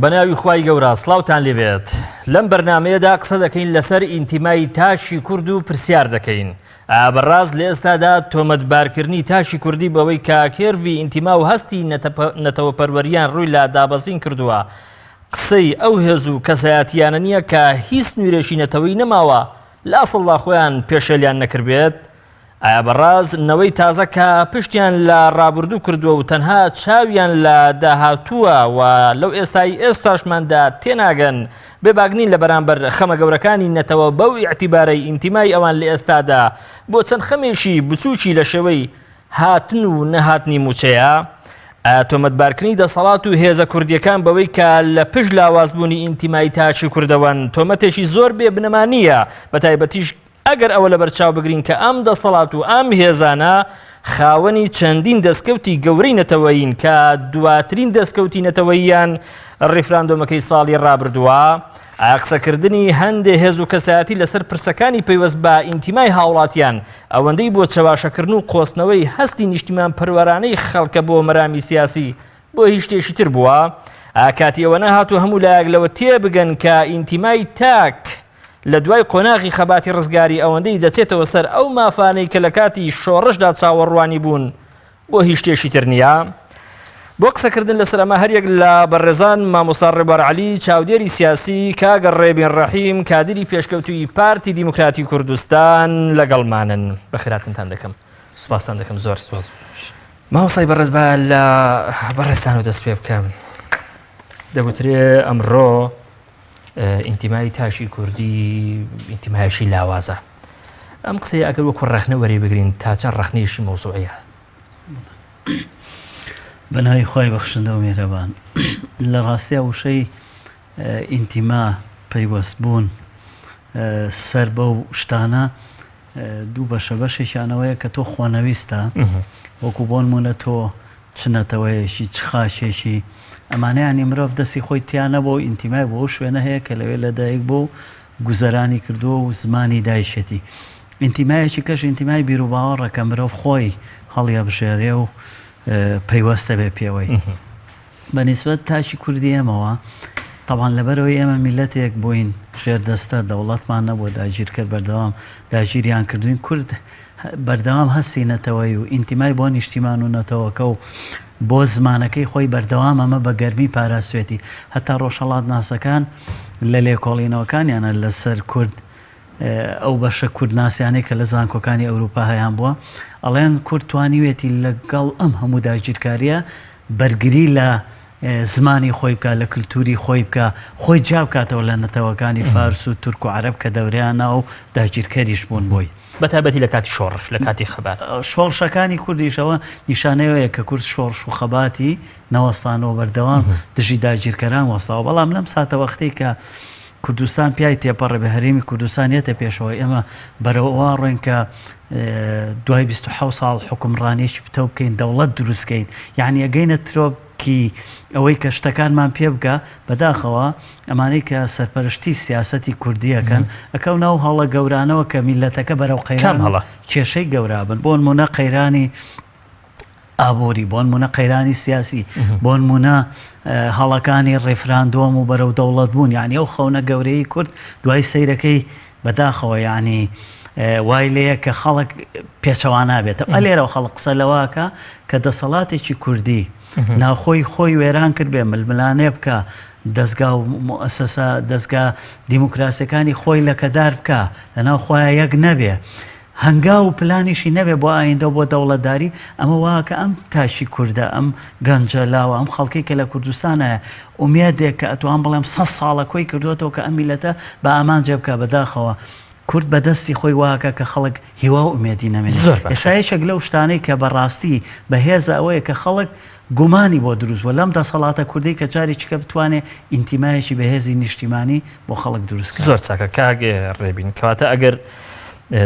بەناوی خوای گەورە سڵاوتان لێبێت لەم بەرنمەیەدا قسە دەکەین لەسەر ئینتیمای تاشی کورد و پرسیار دەکەین ئایا بەڕاست لە ئێستادا تۆمەتبارکردنی تاشی کوردی بەوەی کە کێرڤی ئینتیما و هەستی نەتەوەپەروەریان ڕووی لە دابەزین کردووە قسەی ئەو هێز و کەسایەتیانە نییە کە هیچ سنوورێکی نەتەوەی نەماوە لە ئەسڵدا خۆیان پێشێلیان نەکردبێت؟ ئایا بەڕاست نەوەی تازە کە پشتیان لە ڕابردوو کردووە و تەنها چاویان لە داهاتووە و لەو ئێستای ئێستاشماندا تێناگەن بێباک نین لە بەرامبەر خەمە گەورەکانی نەتەوە بەو ئیعتیبارەی ئینتیمای ئەوان لە ئێستادا بۆ چەند خەمێکی بچووکی لە شێوەی هاتن و نەهاتنی مووچەیە؟ ئایا تۆمەتبارکردنی دەسەڵات و هێزە کوردیەکان بەوەی کە لە پشت لاوازبوونی ئینتیمای تاکی کوردەوەن تۆمەتێکی زۆر بێ بنەما نییە بە تایبەتیش ئەگەر ئەوە لەبەرچاو بگرین کە ئەم دەسەڵات و ئەم هێزانە خاوەنی چەندین دەستکەوتی گەورەی نەتەوەیین کە دواترین دەستکەوتی نەتەوەییان ڕیفراندۆمەکەی ساڵی ڕابردووە، ئایا قسەکردنی هەندێ هێز و کەسایەتی لەسەر پرسەکانی پەیوەست بە ئینتیمای هاوڵاتیان ئەوەندەی بۆ چەواشەکردن و قۆستنەوەی هەستی نیشتیمانپەروەرانەی خەڵکە بۆ مەرامی سیاسی بۆ هیچ شتێکی تر بووە؟ ئایا کاتی ئەوە نەهاتوو هەموو لایەک لەوە تێبگەن کە ئینتیمای تاک لە دوای قۆناغی خەباتی ڕزگاری ئەوەندەی دەچێتەوە سەر ئەو مافانەی کە لە کاتی شۆڕشدا چاوەڕوانی بوون بۆ هیچ شتێکی تر نییە؟ بۆ قسەکردن لەسەر ئەمە هەریەک لە بەڕێزان مامۆستا ڕێبوار عەلی چاودێری سیاسی کاگە ڕێبین ڕەحیم کادری پێشکەوتووی پارتی دیموکراتی کوردستان لەگەڵمانن بەخێراتنتان دەکەم سوپاستان دەکەم زۆر سپاس مامۆستای بەڕێز با لە بەڕێزتان و دەست پێ بکەم دەگوترێ ئەمڕۆ ئینتیمای تاشی کوردی ئینتیمایشی لاوازە ئەم قسەیە ئەگەر وەکو ڕەخنە وەری بگرین تا چەند ڕەخنەیەکی مەوزوعیە؟ بە ناوی خوای بەخشندە و میهرەبان. لە ڕاستیا وشەی ئینتیما، پەیوەست بوون، سەر بەو شتانە دوو بەشە، بەشێکیان ئەوەیە کە تۆ خۆنەویستە، وەکو بۆ نموونە تۆ چ نەتەوەیەکی، چ خاکێکی، ئەمانە یانی مرۆڤ دەستی خۆی تیا نەبووە و ئینتیمای بۆ ئەو شوێنە هەیە کە لەوێ لەدایک بووە و گوزەرانی کردووە و زمانی دایکێتی. ئینتیمایەکی کەش ئینتیمای بیروباوەڕە کە مرۆڤ خۆی هەڵیەبژێرێ و پەیوەستە بێ پێوەی. بە نیسبەت تاکی کوردی ئێمەوە، تەبعەن لەبەرئەوەی ئێمە میللەتێک بووین ژێردەستە، دەوڵەتمان نەبووە، داگیرکەر بەردەوام داگیریان کردووین، کورد بەردەوام هەستی نەتەوەیی و ئینتیمای بۆ نیشتیمان و نەتەوەکە و بۆ زمانەکەی خۆی بەردەوام ئەمە بە گەرمی پاراستوێتی. هەتا ڕۆژهەڵاتناسەکان لە لێکۆڵینەوەکانیانە لە سەر کورد ئەو بەشە کوردناسیانەی کە لە زانکۆکانی ئەوروپا هەیان بووە ئەڵێن کورد توانیوێتی لە گەڵ ئەم هەموو داگیرکاریە بەرگری لە زمانی خۆی بکا لە کلتوری خۆی بکا خۆی جیا بکاتەوە لە نەتەوەکانی فارس و تورک و عەرەب کە دەورەیان نا و داگیرکەریش بوون بۆی. بە تایبەتی لە کاتی شۆڕش، لە کاتی خەبات. شۆڕشەکانی کوردیش ئەوە نیشانەی ئەوەیە کە کورد شۆڕش و خەباتی نەوەستانەوە بەردەوام دژی داگیرکەران وەستاوە بەڵام لەم ساتەوەختەی کە کوردستان پیای تێپەڕێ بێ هەرێمی کوردستان یەتە پێشەوە ئێمە بەرەو ئەوە ڕۆین کە دوای 27 ساڵ حکومڕانیەکی پتەو بکەین دەوڵەت دروست کەین یعنی ئەگەینە ترۆپکی ئەوەی کە شتەکانمان پێ بگا بەداخەوە ئەمانەی کە سەرپەرشتی سیاسەتی کوردیەکەن ئەکەونە ئەو هەڵە گەورانەوە کە میلەتەکە بەرەو قەیران هەڵە کێشەی گەورا بن بۆ نمونە قەیرانی ئابووری، بۆنموونە قەیرانی سیاسی، بۆنموونە هەڵەکانی ڕیفراندۆم و بەرەو دەوڵەت بوون، یانی ئەو خەونە گەورەی کورد دوای سەیرەکەی بەداخەوە یانی وای لێیە کە خەڵک پێچەوانە بێتەوە. ئەلێرەوە خەڵک قسە لەوەکە کە دەسەڵاتێکی کوردی ناوخۆی خۆی وێران کرد بێ ململانێ بکە دەستگا و موئەسەسە دەستگا دیموکراسیەکانی خۆی لەکەدار بکە لەناو خۆیان یەک نەبێ هەنگاو و پلانیشی نەبێ بۆ ئایندە و بۆ دەوڵەتداری، ئەمە وا کە ئەم تاکی کوردە، ئەم گەنجە لاوە، ئەم خەڵکەی کە لە کوردستانایە، ئومێدێک کە ئەتوانم بڵێم سەد ساڵە کۆی کردووەتەوە کە ئەم میللەتە بە ئامانجێ بکا، بەداخەوە کورد بە دەستی خۆی وا ئەکا کە خەڵک هیوا و ئومێدی نەمێنێ. زۆر باشە. ئێستا یەکێک لەو شتانەی کە بە ڕاستی بەهێزە ئەوەیە کە خەڵک گومانی بۆ دروست بووە لەم دەسەڵاتە کوردەی کە جارێکی کە بتوانێ ئینتیمایەکی بەهێزی نیشتیمانی بۆ خەڵک دروست کات. زۆر چاکە کاک ڕێبین کەواتە ئەگەر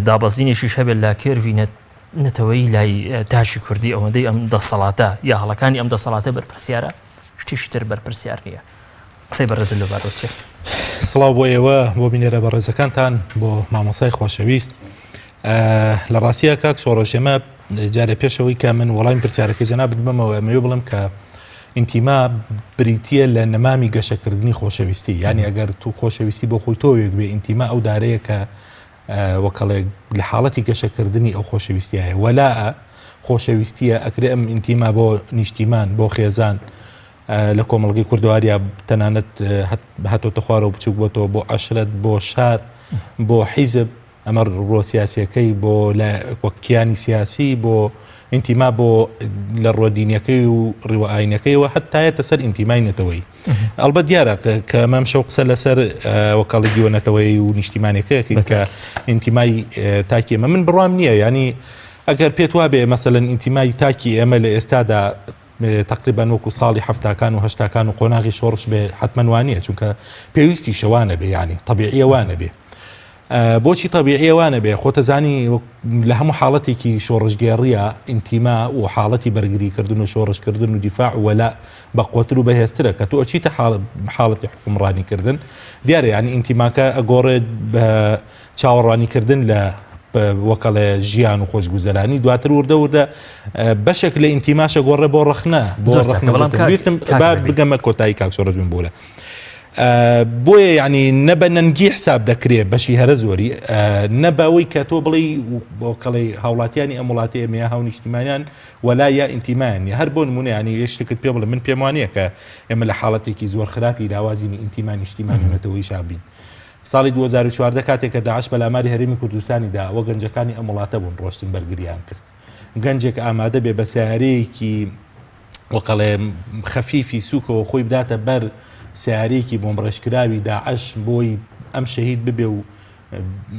دابەزینێکیش هەبێت لە کێرڤی نەتەوەیی لای تاکی کوردی ئەوەندەی ئەم دەسەڵاتە یا هەڵەکانی ئەم دەسەڵاتە بەرپرسیارە شتێکی تر بەرپرسیار نییە قسەی بەڕێزت لەبارەوە چییە؟ سڵاو بۆ ئێوە بۆ بینەرە بەڕێزەکانتان بۆ مامۆسای خۆشەویست لە ڕاستیە کاک شۆڕش ئێمە جارێ پێشەوەی کە من وەڵامی پرسیارەکەی جەنابت بمەوە ئەمەوێ بڵێم کە ئینتیما بریتییە لە نەمامی گەشەکردنی خۆشەویستی یانی ئەگەر تو خۆشەویستی بۆ خۆی تۆوێک بێ ئینتیما ئەو دارەیە کە وەکەڵێ لە حاڵەتی گەشەکردنی ئەو خۆشەویستیایە وەلاء خۆشەویستیە ئەکرێ ئەم ئینتیما بۆ نیشتیمان بۆ خێزان لە کۆمەڵگەی کوردەواریا تەنانەت هاتۆتە خوارەوە بچوک بۆتەوە بۆ عەشرەت بۆ شار بۆ حیزب ئەمە ڕۆ سیاسیەکەی بۆ وەک کیانی سیاسی بۆ ئینتیما بۆ لە ڕۆ دینیەکەی و ڕیوە ئاینەکەیەوە هەتایەتە سەر ئینتیمای نەتەوەی ئەلبەت دیارە کە مەم شەو قسە لەسەر وەکەڵی دیوە نەتەوەی و نیشتیمانەکەیەکەین کە ئینتیمای تاکی ئێمە من بڕوام نییە ینی ئەگەر پێت وابێ مەسەلەن ئینتیمای تاکی ئێمە لە ئێستادا تەقریبەن وەکو ساڵی حەفتاکان و هەشتاکان و قۆناغی شۆڕش بێ حەتمەن وانییە چونکە پێویستیشە وانەبێ یانی تەبیعیە وانەبێ بۆچی تەبیعیە وانەبێ خۆتەزانی لە هەموو حاڵەتێکی شۆڕشگێڕیە ئینتیما و حاڵەتی بەرگریکردن و شۆڕشکردن و دیفاع وەلا بە قوتر و بەهێزترە کە تۆ ئەچیتە حاڵەتی حکومڕانیکردن دیارە ینی ئینتیماکە ئەگۆڕێت بە چاوەڕوانیکردن لە وەکەڵێ ژیان و خۆشگوزەرانی دواتر وردە وردە بەشێک لە ئینتیماشە گۆڕێ بۆ ڕەخنە بۆ ڕەخنە بەڵام ویستم با بگەمە کۆتایی کاک شۆڕش بن بۆرە بۆیە یعنی نە بە نەنگی حساب دەکرێ بەشی هەرە زۆری نە بەوەی کە تۆ بڵێ بۆ کەڵی هاوڵاتیانی ئەم وڵاتی ئێمەیە هاونیشتیمانیان وەلا یا ئینتیمایان نیە هەر بۆ نمونە ینی یە شتێکت پێ بڵێ من پێم وانە کە ئێمە لە حاڵەتێکی زۆر خراپی لاوازینی ئینتیما نیشتیمانی نەتەوەی شابین ساڵی 2014 کاتێک کە داعش پەلاماری هەرێمی کوردستانی دا، ئەوە گەنجەکانی ئەم وڵاتە بوون ڕۆشتن بەرگریان کرد. گەنجێک ئامادە بێ بە سەیارەیەکی وەکەڵێ خەفیفی سووکەوە خۆی بداتە بەر سەیارەیەکی بۆمبڕێژکراوی داعش بۆی ئەم شەهید ببێ و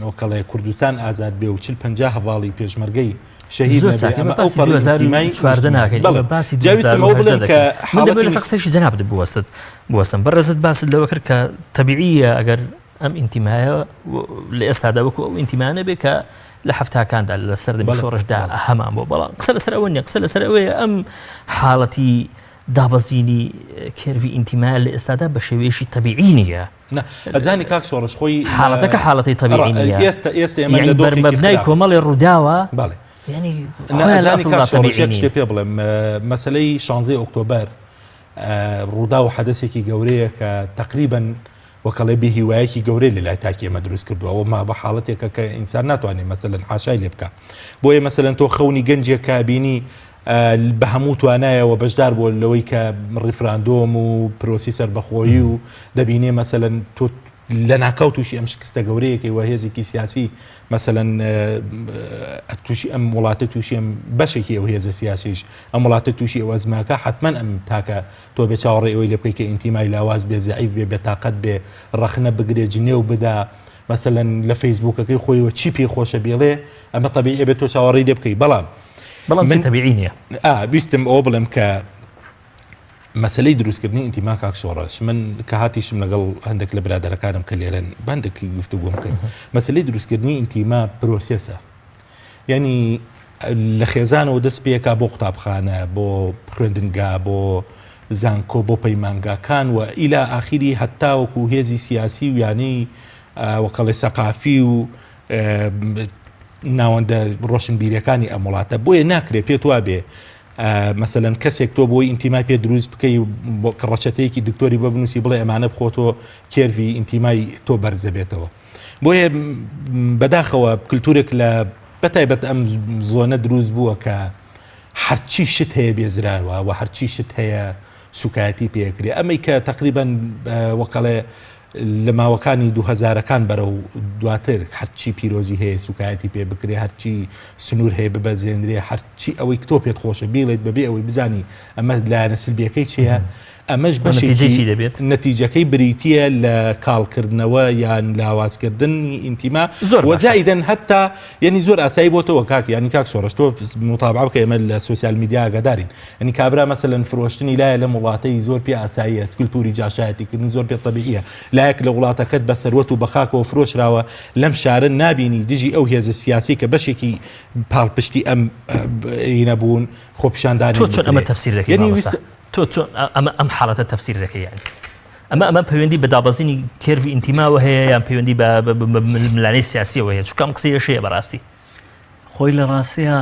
وەکەڵێ کوردستان ئازاد بێ و 40 50 هەواڵی پێشمەرگەی شەهید زۆر چاکە ئەمە ئەو پەڕی 2014 ناکەین بەڵێ باسی جاویستم ئەوە بڵێم کە من دەمەوێت لەسەر قسەیەکی جەنابت بوەستت بوەستم بەڕێزت باست لەوە کرد کە تەبیعیە ئەگەر ئەم ئینتیمایە لە ئێستادا وەکو ئەو ئینتیمانە بێ کە لە حەفتاکاندا لە سەردەمی شۆڕشدا هەمان بۆ بەڵام قسە لەسەر ئەوە نیە قسە لەسەر ئەوەیە ئەم حاڵەتی دابەزینی curve ی ئینتیما لە ئێستادا بە شێوەیەکی تەبیعی نییە نا ئەزانی کاک شۆڕش خۆی حاڵەتەکە حاڵەتی تەبیعی نییە ئێستا ئێستا ئێمە لە دۆخێکی بەرمەبنای کۆمەڵی ڕووداوە بەڵێ یعنی ئەزانی کاک شۆڕش یەک شتێ پێ بڵێم مەسەلەی 16 ئۆکتۆبەر ڕووداو و حەدەسێکی گەورەیە کە تقریبا وەکەڵێ بێ هیوایەکی گەورەی لە لای تاکی ئێمە دروست کردووە ئەوە ما بە حاڵەتێکە کە ئینسان ناتوانێت مەسەلەن حاشای لێ بکە بۆیە مەسەلەن تۆ خەونی گەنجێک کە بینی بە هەموو توانایەوە بەشدار بووە لەوەی کە ڕیفراندۆم و پرۆسی سەربەخۆیی و دەبینێ مەسەلەن تۆ لەناکاو تووشی ئەم شکستە گەورەیەکەی و هێزێکی سیاسی مەسەلەن تووشی ئەم وڵاتە تووشی ئەم بەشێکی ئەو هێزە سیاسیش ئەم وڵاتە تووشی ئەو ئەزماکە حتمما ئەم تاکە تۆ بێ چاوەڕێ ئەوەی لێ بکەیت کە ئینتیمای لاواز بێ زەعیف بێ بێتاقەت بێ ڕەخنە بگرێ جنێو بدا مەسەلەن لە فەیسبوکەکەی خۆیەوە چی پێ خۆشە بێڵێ ئەمە تەبیعی بێت تۆ چاوەڕێی لێ بکەی بەڵام بەڵام من تەبیعی نییە ئا ویستم ئەوە بڵێم کە مەسلەی دروستکردنی ئینتیما کاک شۆڕش من کە هاتیشم لەگەڵ هەندێک لە برادەرەکانم کە لێرەن بەندێک گفتوگۆم کرد مەسلەی دروستکردنی ئینتیما process ە یعنی لە خێزانەوە دەست پێکا بۆ قوتابخانە بۆ خوێندنگا بۆ زانکۆ بۆ پەیمانگاکان و ئیلا ئاخیری هەتاوەکو هێزی سیاسی و یانەی وەکەڵێ سەقافی و ناوەندە ڕۆشنبیریەکانی ئەم وڵاتە بۆیە ناکرێ پێت وابێ مەسەلەن کەسێک تۆ بۆی ئینتیمای پێ دروست بکەی بۆ کە ڕەچەتەیەکی دکتۆری بۆ بنووسی بڵێ ئەمانە بخۆ تۆ curve ی ئینتیمای تۆ بەرز دەبێتەوە بۆیە بەداخەوە کللتورێک لە بەتایبەت ئەم زۆنە دروست بووە کە هەرچی شت هەیە بێزراوە و هەرچی شت هەیە سوکایەتی پێکرێ ئەمەی کە تقریبان وەکەڵێ لە ماوەکانی دووهەزارەکان بەرەو دواتر هەرچی پیرۆزی هەیە سوکایەتی پێ بکرێ هەرچی سنوور هەیە ببەزێنرێ هەرچی ئەوەی تۆ پێت خۆشە بیڵێیت بەبێ ئەوەی بزانی ئەمە لایەنە سلبیەکەی چییە ئەمەش بەشێکی دەبێت نەتیجەکەی بریتییە لە کاڵکردنەوە یان لاوازکردنی ئینتیما زۆر وە زائیدەن هەتا یعنی زۆر ئاسایی بۆتەوە کاک یعنی کاک شۆڕش تۆ متابعە بکە ئێمە لە social media ئاگادارین یعنی کابرا مەسەلەن فرۆشتنی لایە لەم وڵاتەی زۆر پێ ئاساییە کلتوری جاشایەتیکردن زۆر پێ تەبیعیە لایەک لە وڵاتەکەت بە سەروەت و بە خاکەوە فرۆشراوە لەم شارە نابینی دژی ئەو هێزە سیاسی کە بەشێکی پاڵپشتی ئەم ینە بوون خۆپیشاندانی تۆ چۆن ئەمە تەفسیر دەکەی یعنی مامۆستا؟ تۆ چۆن ئەمە ئەم حاڵەتە تەفسیر دەکەی یعنی ئەمە ئەمە پەیوەندی بە دابەزینی curve ی ئینتیماوە هەیە یان پەیوەندی بە ململانێی سیاسیەوە هەیە چونکە ئەم قسەیەش هەیە بەڕاستی خۆی لە ڕاستیا.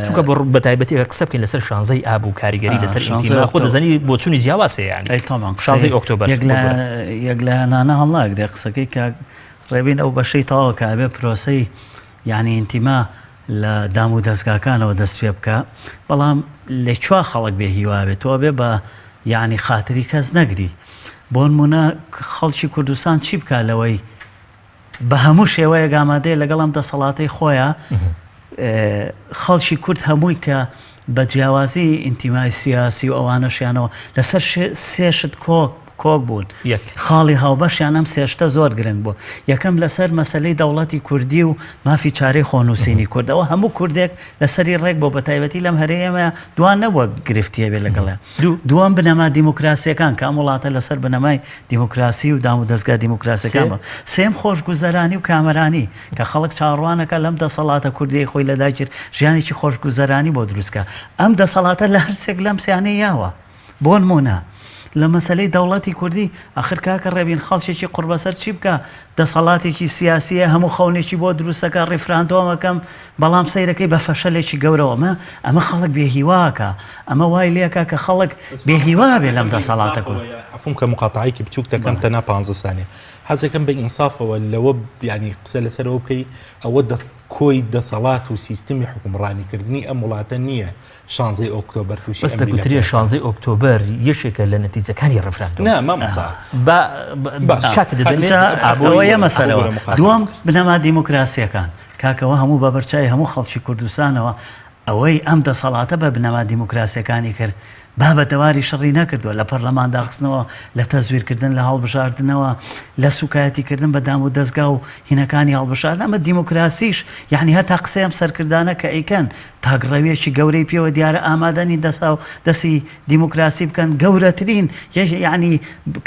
چونکە بۆ بە تایبەتی ئەگەر قسە بکەین لەسەر شانزەی ئاب و کاریگەری لەسەر ئینتیما خۆ دەزانی بۆچوونی جیاواز هەیە یانی ئەی تەبعەن شانزەی ئۆکتۆبەر یەک لایەنانە هەڵناگرێ قسەکەی کاک ڕێبین ئەو بەشەی تەواو کە ئەبێ پرۆسەی یعنی ئینتیما لە دام و دەستگاکانەوە دەست پێ بکە بەڵام لە کوێ خەڵک بێ هیوا بێت تۆ بێ بە یعنی خاتری کەس نەگری بۆنمونە خەڵکی کوردستان چی بکا لەوەی بە هەموو شێوەیەک ئامادەیە لەگەڵ ئەم دەسەڵاتەی خۆیان خەڵکی کورد هەمووی کە بە جیاوازی ئینتیمای سیاسی و ئەوانەشیانەوە لەسەر سێشت کۆک کۆک بوون خاڵی هاوبەشیان ئەم سێشتە زۆر گرنگ بوو یەکەم لەسەر مەسلەی دەوڵەتی کوردی و مافی چارەی خۆنووسینی کوردەوە هەموو کوردێک لەسەری ڕێک بۆ بەتایبەتی لەم هەرێمە دوان نەبووە گرفتیە بێ لەگەڵیان دووەم بنەما دیموکراسیەکان کە ئەم وڵاتە لەسەر بنەمای دیموکراسی و دامودەزگا دیموکراسیەکان بوو. سێیەم خۆشگوزەرانی و کامەرانی کە خەڵک چاوەڕوانەکا لەم دەسەڵاتە کوردیەی خۆی لەدایک کرد ژیانێکی خۆشگوزەرانی بۆ دروست کا. ئەم دەسەڵاتە لە هەرسێک لەم سیانەی یاوە. بۆنمونە لە مەسەلەی دەوڵەتی کوردی ئاخر کاکە ڕێبین خەڵکێکی قوڕبەسەر چی بکا دەسەڵاتێکی سیاسیە هەموو خەونێکی بۆ دروستەکا ڕیفراندۆم ئەکەم بەڵام سەیرەکەی بە فەشەلێکی گەورەوە ئەمە ئەمە خەڵک بێ هیواکە ئەمە وای لێکا کە خەڵک بێ هیوا بێ لەم دەسەڵاتە کورد. عەفوم کە مقاتەعەیەکی بچوک دەکەم تەنها پانزە سانیە حەزەکەم بە ئینسافەوە لەوە یانی قسە لەسەر ئەوە بکەی ئەوە دەست کۆی دەسەڵات و سیستمی حوکمڕانیکردنی ئەم وڵاتە نییە شانزەی ئۆکتۆبەر تووشی بەس ئەم میللەتە دەگوترێ شانزەی ئۆکتۆبەر یەکێکە لە نەتیجەکانی ڕیفراندۆم. نا مامۆستا با باش کاتت دەدەمێ جا ئابووری ئەوە یەمە سەرەوە ببورە مقاتەعە دووەم بنەما دیموکراسیەکان کاکەوە هەموو بە بەرچاوی هەموو خەڵکی کوردستانەوە ئەوەی ئەم دەسەڵاتە بە بنەما دیموکراسیەکانی کرد با بە دەواری شڕی نەکردووە لە پەرلەمان داخستنەوە لە تەزویرکردن لە هەڵبژاردنەوە لە سوکایەتی کردن بە دام و دەزگا و هینەکانی هەڵبژاردن ئەمە دیموکراسیش یعنی هەتا قسەی ئەم سەرکردانە کە ئەیکەن تاکڕەویەکی گەورەی پێوە دیارە ئامادە نین دەساو دەسی دیموکراسی بکەن گەورەترین یعنی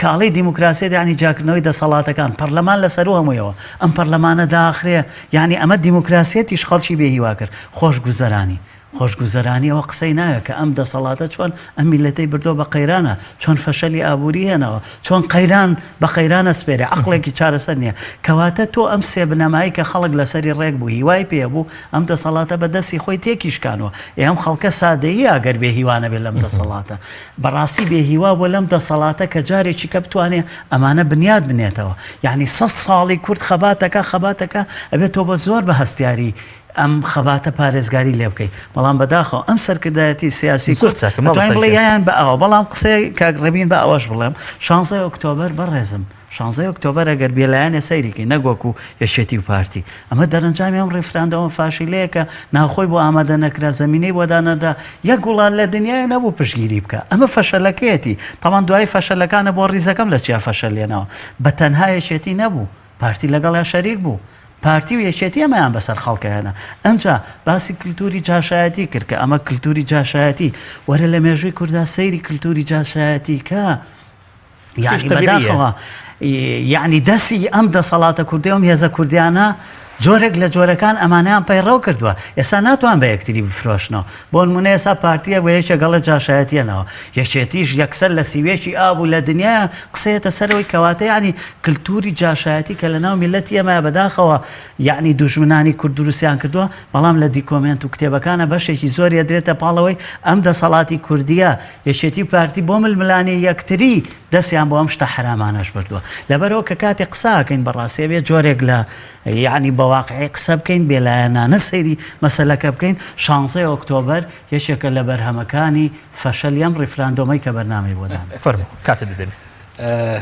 کاڵی دیموکراسیەت یعنی جیاکردنەوەی دەسەڵاتەکان پەرلەمان لە سەروو هەموویەوە ئەم پەرلەمانە داخرێ یعنی ئەمە دیموکراسیەتیش خەڵکی بێ هیوا کرد خۆشگوزەرانی خۆشگوزەرانی ئەوە قسەی ناوێت کە ئەم دەسەڵاتە چۆن ئەم میلەتەی بردووە بە قەیرانە چۆن فەشەلی ئابووری هێناوە چۆن قەیران بە قەیران ئەسپێرێ عەقڵێکی چارەسەر نییە کەواتە تۆ ئەم سێ بنەمایی کە خەڵک لەسەری ڕێک بوو هیوای پێ بوو ئەم دەسەڵاتە بە دەستی خۆی تێکی شکانوە ئێ ئەم خەڵکە سادەییە گەر بێ هیوا نەبێت لەم دەسەڵاتە بەڕاستی بێ هیوا بووە لەم دەسەڵاتە کە جارێکی کە بتوانێ ئەمانە بنیات بنێتەوە یعنی سە ساڵی کورد خەباتەکە خەباتەکە ئەبێت تۆ بە زۆر بە هەستیاری ئەم خەباتە پارێزگاری لێ بکەی بەڵام بەداخەوە ئەم سەرکردایەتی سیاسی زۆر چاکە مامۆستا ئەتوانین بڵێ گیان. یان بە ئەوە بەڵام قسەی کاک ڕێبین بە ئەوەش بڵێم شانزەی ئۆکتۆبەر بەڕێزم شانزەی ئۆکتۆبەر ئەگەر بێلایەنێ سەیری کەی نەک وەکو یەکێتی و پارتی ئەمە دەرەنجامی ئەم ڕیفراندۆمە فاشیلەیە کە ناوخۆی بۆ ئامادە نەکرا زەمینەی بۆ دانەنرا یەک وڵات لە دنیای نەبوو پشتگیری بکا ئەمە فەشەلەکەیەتی تاوان دوای فەشەلەکانە بۆ ڕیزەکەم لە چیا فەشەلێنەوە بە تەنها یەکێتی نەبوو پارتی لەگەڵیا شەریک بوو. پارتی و یەکێتی ئەمەیان بەسەر خەڵکا هێنا. ئەنجا باسی کلتوری جاشایەتی کرد کە ئەمە کلتوری جاشایەتی. وەرە لە مێژووی کوردا سەیری کلتوری جاشایەتی کە. یعنی بەداخەوە یعنی دەستی ئەم دەسەڵاتە کوردی ئەم هێزە کوردیانە جۆرێک لە جۆرەکان ئەمانیان پەیڕەو کردووە ئێستا ناتوان بە یەکتری بفرۆشنەوە بۆ نمونە ئێستا پارتیە بە یەکێک ئەڵێ جاشایەتیەنەوە یەکێتیش یەکسەر لە سیوێکی ئاب و لە دنیایا قسەیەتە سەرەوەی کەواتە یەعنی کلتوری جاشایەتی کە لەناو میللەتی ئێمەیا بەداخەوە یەعنی دوژمنانی کورد دروستیان کردووە بەڵام لە دیکۆمێنت و کتێبەکانە بەشێکی زۆری ئەدرێتە پاڵەوەی ئەم دەسەڵاتی کوردیە یەکێتی و پارتی بۆ ململانێی یەکتری دەستیان بۆ ئەم شتە حەرامانەش بردووە لەبەرئەوە کە کاتێ قسە ئەکەین بەڕاستی ئەبێ جۆرێک لە یەعنی بە واقعی قسە بکەین، بێلایەنانە سەیری مەسەلەکە بکەین، شانزەی ئۆکتۆبەر یەکێکە لە بەرهەمەکانی فەشەلی ئەم ڕیفراندۆمەی کە بەرنامەی بۆ دانرا. فەرموو کاتت دەدەمێ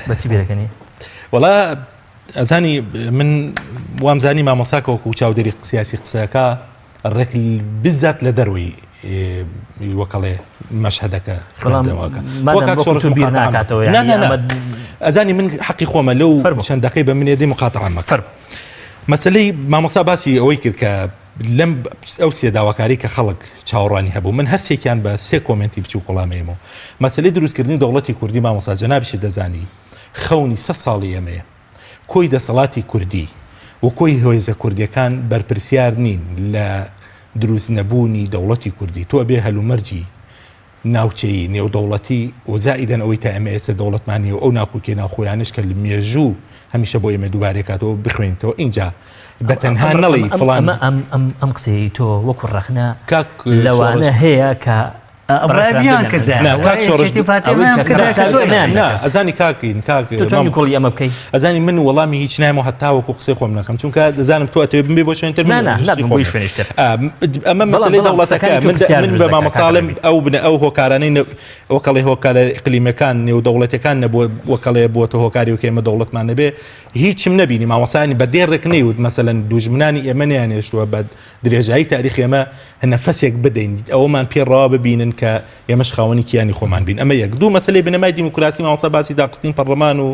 بە چی پێدەکەنی؟ وەڵا ئەزانی من وامزانی مامۆستا کە وەکو چاودێری سیاسی قسەکە ڕێک بزات لە دەروی وەکەڵێ مەشهدەکە خوێندنەوەکە بیر ناکاتەوە ئەزانی من حەقی خۆمە لەو چەند دقەی بە منێ دەی مقاتعە مەکە مەسلەی مامۆسا باسی ئەوەی کرد کە لەم ئەو سێ داواکاری کە خەڵک چاوەڕوانی هەبوو من هەرسێکیان بە سێ comment ی بچوو وەڵامەیەمەوە مەسلەی دروستکردنی دەوڵەتی کوردی مامۆسا جەنابیشت دەزانی خەونی سە ساڵی ئێمەیە کۆی دەسەڵاتی کوردی و کۆی هێزە کوردیەکان بەرپرسیار نین لە دروست نەبوونی دەوڵەتی کوردی. تۆ ئەبێ هەلومەرجی. ناوچەیی، نێودەوڵەتی و زائیدەن ئەوەی تا ئێمە ئێستا دەوڵەتمان نییە و ئەو ناکۆکیە ناوخۆیانەش کە لە مێژوو هەمیشە بۆ ئێمە دووبارەی کاتەوە بخوێنیتەوە ئینجا بە تەنها نەڵێی فڵان ئەمە ئەم ئەم ئەم قسەیەی تۆ وەکو ڕەخنە کاک لەوانە شۆڕش هەیە کە بیان کردە نا کاک شۆڕش ئەوەی کە کردە کە تۆ نا نەیان ئەزانی کاک کاک تۆ توانی کۆڵی ئەمە بکەی ئەزانی من وەڵامی هیچ نایم و هەتا وەکو قسەی خۆم نەکەم چونکە دەزانم تۆ ئەتەوێ بمبێ بۆ شوێنتر من نا نا شتی نابم خۆم بۆی شوێنیشتر ئا، ئەمە بەڵام مەسەلەی بەڵام دەوڵەتەکە قسەکانی تۆ من پرسیار من دروست بە دەکات کاک مامۆستا ئەڵێم ڕێبین ئەو بنە ئەو هۆکارانەی نە وەکەڵێ هۆکارە ئیقلیمەکان نێودەوڵەتەکان نەبووە وەکەڵێ بووەتە هۆکاری وکە ئێمە دەوڵەتمان نەبێ هیچم نەبینی مامۆستایانی بە دێڕێک نەیوت مەسەلەن دوژمنانی ئێمە نەیانێشتووە بە درێژایی تاریخ ئێمە نەفەسێک بدەین ئەوەمان پێ ڕەوا ببینن کە ئێمەش خاوەنی کیانی خۆمان بین ئەمە یەک دوو مەسەلەی بنەمای دیموکراسی مامۆستا باسی داخستنی پەڕلەمان و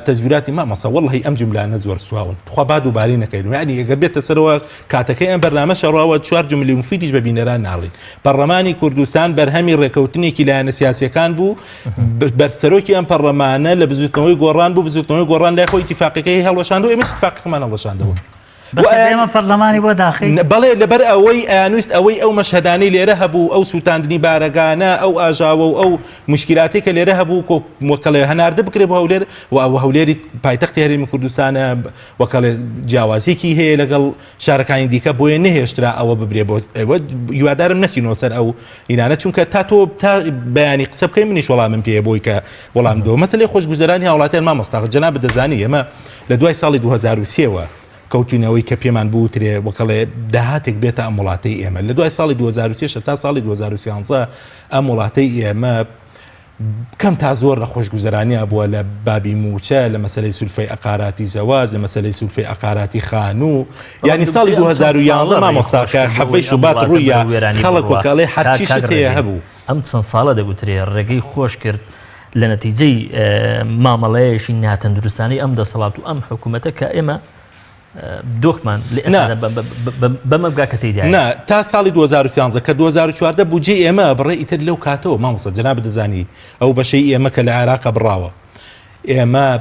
تەزویراتی مامۆستا وەڵی ئەم جملانە زۆر سواون تخوا با دووبارەی نەکەین یعنی ئەگەر بێتە سەرەوە کاتەکەی ئەم بەرنامە شەڕاوە چوار جملی مفیدیش بە بینەران ناڵین پەڕلەمانی کوردستان بەرهەمی ڕێکەوتنێکی لایەنە سیاسیەکان بوو بەر سەرۆکی ئەم پەڕلەمانە لە بزوتنەوەی گۆڕان بوو بزوتنەوەی گۆڕان لای خۆی ئیتیفاقەکەی هەڵوەشاندەوە ئێمەش ئیتیفاقەکەمان هەڵوەشاندەوە بەس ئێمە پەرلەمانی بۆ داخی بەڵێ لەبەر ئەوەی ئەیانویست ئەوەی ئەو مەشهەدانەی لێرە هەبوو ئەو سووتاندنی بارەگانە ئەو ئاژاوە و ئەو مشکلاتی کە لێرە هەبوو کۆ وەکەڵێ هەناردە بکرێ بۆ هەولێر و ئەوە هەولێری پایتەختی هەرێمی کوردستانە وەکەڵێ جیاوازیەکی هەیە لەگەڵ شارەکانی دیکە بۆیە نەهێشترا ئەوە ببرێ بۆ ئێوە هیوادارم نەچینەوە سەر ئەو ئینانە چونکە تا تۆ تا بەیانی قسە بکەی منیش وەڵامم پێیە بۆی کە وەڵام دۆ مەسەلەی خۆشگوزەرانی هاوڵاتیان مامۆستا جەنابت دەزانی ئێمە لە دوای ساڵی 2003 وە کەوتینەوەی کە پێمان بوترێ وەکەڵێ داهاتێک بێتە ئەم وڵاتەی ئێمە لە دوای ساڵی 2003 تا ساڵی 2013 ئەم وڵاتەی ئێمە کەم تا زۆر لە خۆشگوزەرانیا بووە لە بابی مووچە لە مەسەلەی سولفەی ئەقاراتی زەواج لە مەسەلەی سولفەی ئەقاراتی خانوو یانی ساڵی 2011 مامۆستاکە حەڤەی شوبات ڕوویە خەڵک وەکەڵێ هەرچی شت هەیە هەبوو. ئەم چەند ساڵە دەگوترێ ڕێگەی خۆش کرد لە نەتیجەی مامەڵەیەکی ناتەندروستانەی ئەم دەسەڵات و ئەم حکوومەتە کە ئێمە دۆخمان لە ئێستادا بەمە بگا کە تێیدایە. نا تا ساڵی 2013 کە 2014 بودجەی ئێمە بڕێ ئیتر لەو کاتەوە مامۆستا جەنابت دەزانی ئەو بەشەی ئێمە کە لە عێراقە بڕاوە ئێمە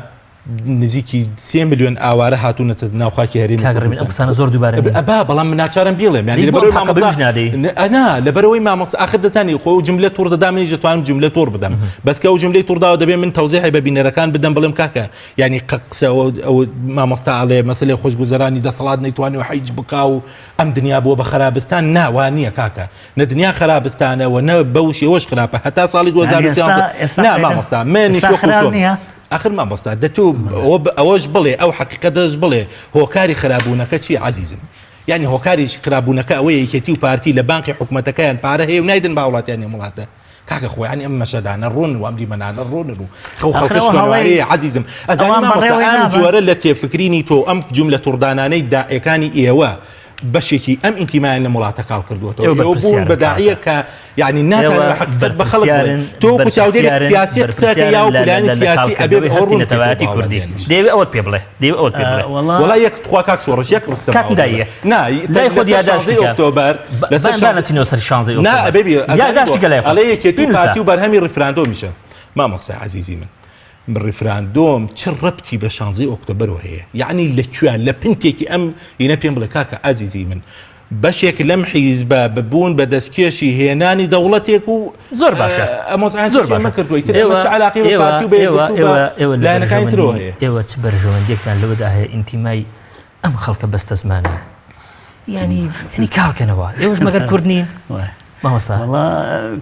نزیکی سێ ملیۆن ئاوارە هاتوونەتە ناو خاکی هەرێمی کاک ڕێبین ئەم کوردستان. قسانە زۆر دووبارە نین. ئەبا بەڵام من ناچارم بیڵێم یانی دەی بۆ لەبەرەوەی ئەم حەقە مامۆستا بەویش نادەی؟ نا لەبەرەوەی مامۆستا ئاخر دەزانی خۆ ئەو جملە توڕ دەدا منیش دەتوانم جملە توڕ بدەم بەس کە ئەو جملەی توڕ داوە دەبێ من تەوزیحی بە بینەرەکان بدەم بڵێم کاکە یانی قە قسە ئەو ئەو مامۆستا ئەڵێ مەسەلەی خۆشگوزەرانی دەسەڵات نەیتوانیوە حیج بکا و ئەم دنیا بووە بە خەرابستان نا وا نییە کاکە نە دنیا خەرابستانە و نە بەو شێوەش خراپە هەتا ساڵی یانی ئێستا 2013 ئێستا نا خێرا مامۆستا منیش ئێستا وەکو خراپ تۆم نییە؟ ئاخر مامۆستا دە تۆ ئەوە ئەوەش بڵێ ئەو حەقیقەتەش بڵێ هۆکاری خراپبوونەکە چییە عەزیزم یانی هۆکاری خراپبوونەکە ئەوەیە یەکێتی و پارتی لە بانقی حکومەتەکەیان پارە هەیە و نایدن بە هاوڵاتیانی ئەم وڵاتە کاکە خۆ یانی ئەم مەشەدانە ڕوون و ئەم دیمەنانە ڕوونن و خەو ئاخر خەڵکەش ئەوە هەڵەی خوێنەوارەیە عەزیزم ئەزانی ئەوان مامۆستا بەڕێوەی ئەم نابەن. جۆرە لە تێفکرینی تۆ ئەم جوملە توڕدانانەی داعیەکانی ئێوە بەشێکی ئەم ئینتیمایان لەم وڵاتە کاڵ کردووەتەوە ئێوە ئێوە بوون بەرپرسیارن بە داعیە کاکە. کە یعنی ناتانەوێ ئێوە حەقیقەت بە خەڵک بڵێن بەرپرسیارن تۆ وەکو چاودێری بەرپرسیارن سیاسی قسەکە بەرپرسیارن یا لە وەکو لە لایەنی لە سیاسی ئەبێ کاڵکردنەوەی ئەوە هەستی ڕوون بکەیتەوە نەتەوایەتی بۆ کوردی هاوڵاتیانیش. دەیەوێ ئەوەت پێ بڵێ دەیەوێ ئەوەت پێ بڵێ وەڵا وەڵا یەک تخوا کاک شۆڕش یەک ڕستە کاک ماوە دایە نا لای خۆت لەسەر یاداشتی شانزەی کە ئۆکتۆبەر لەسەر با شانزەی نەچینەوە سەر شانزەی نا ئۆکتۆبەر ئەبێ بی ئەزانی یاداشتی بۆ کە لای خۆت ئەڵێ یەکێتی و بینووسە پارتی و بەرهەمی ڕیفراندۆمیشە مامۆستای عەزیزی من ڕیفراندۆم چ ڕەبتی بە شانزەی ئۆکتۆبەرەوە هەیە یەعنی لە کوێ لە پنتێکی ئەم ینە پێم بڵێ کاکە ئازیزی من بەشێک لەم حیزبە ببوون بە دەستکێشی هێنانی دەوڵەتێک و زۆر باشە ئەم وەزعەیان زۆر تووشی باشە ئێمە کردووە ئیتر ئێمە ئێوە چ عەلاقەی بە ئێوە پارتی و بە ئێوە یەکگرتوو بە ئێوە ئێوە لە لایەنەکانی ترەوە بەرژەوەندی هەیە ئێوە چ بەرژەوەندیەکتان لەوەدا هەیە ئینتیمای ئەم خەڵکە بەستەزمانە یانی یانی کاڵکەنەوە ئێوەش مەگەر کورد نین مامۆستا وەڵا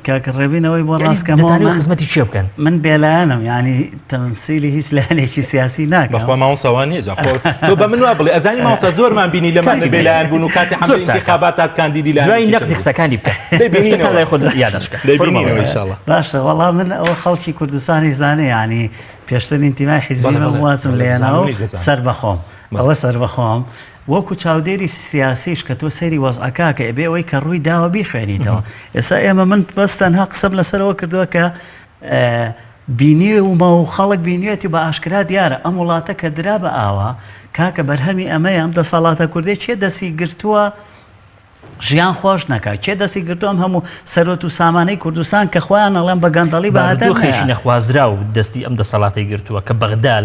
کاکە ڕێبین ئەوەی بۆ یانی ڕاست کەمەوە دەتانەوێت من خزمەتی کێ بکەن من بێلایەنم یعنی تەمسیلی هیچ لایەنێکی سیاسی ناکەم بەخوا مامۆستا وا نییە جا خۆ تۆ بە من وا بڵێ ئەزانی مامۆستا زۆرمان بینی لەمان کاتی بێلایەن بوون و کاتی زۆر حەملەی چاکە. ئینتیخابات هات کاندیدی دوای لایەنێکی تر نەقدی بوو. قسەکانی بکە دەیبینینەوە. شتەکان لای خۆت یاداش بکە دەیبینینەوە فەرموو ئینشاڵڵا. باشە وەڵا من ئەوە خەڵکی کوردستانی زانێ یعنی پێشتر ئینتیمای حیزبی بەڵێ، من بەڵێ. وازم بەڵێ، لێناوە دەزانم، منیش دەزانم. سەربەخۆم ئەوە سەربەخۆم وەکو چاودێری سیاسیش کە تۆ سەیری وەزعەکە کە ئەبێ ئەوەی کە ڕووی داوە بیخوێنیتەوە ئێستا ئێمە من بەس تەنها قسەم لەسەرەوە کردووە کە بینیومە و خەڵک بینیوێتی بە ئاشکرا دیارە ئەم وڵاتە کە درا بە ئاوا کاکە بەرهەمی ئەمەیە ئەم دەسەڵاتە کوردەی کێ دەستی گرتووە ژیان خۆش نەکا کێ دەستی گرتووە ئەم هەموو سەرۆت و سامانەی کوردستان کە خۆیان ئەڵێن بە گەندەڵی بە هەدەر بارودۆخێکی نەیە. نەخوازراو دەستی ئەم دەسەڵاتەی گرتووە کە بەغدا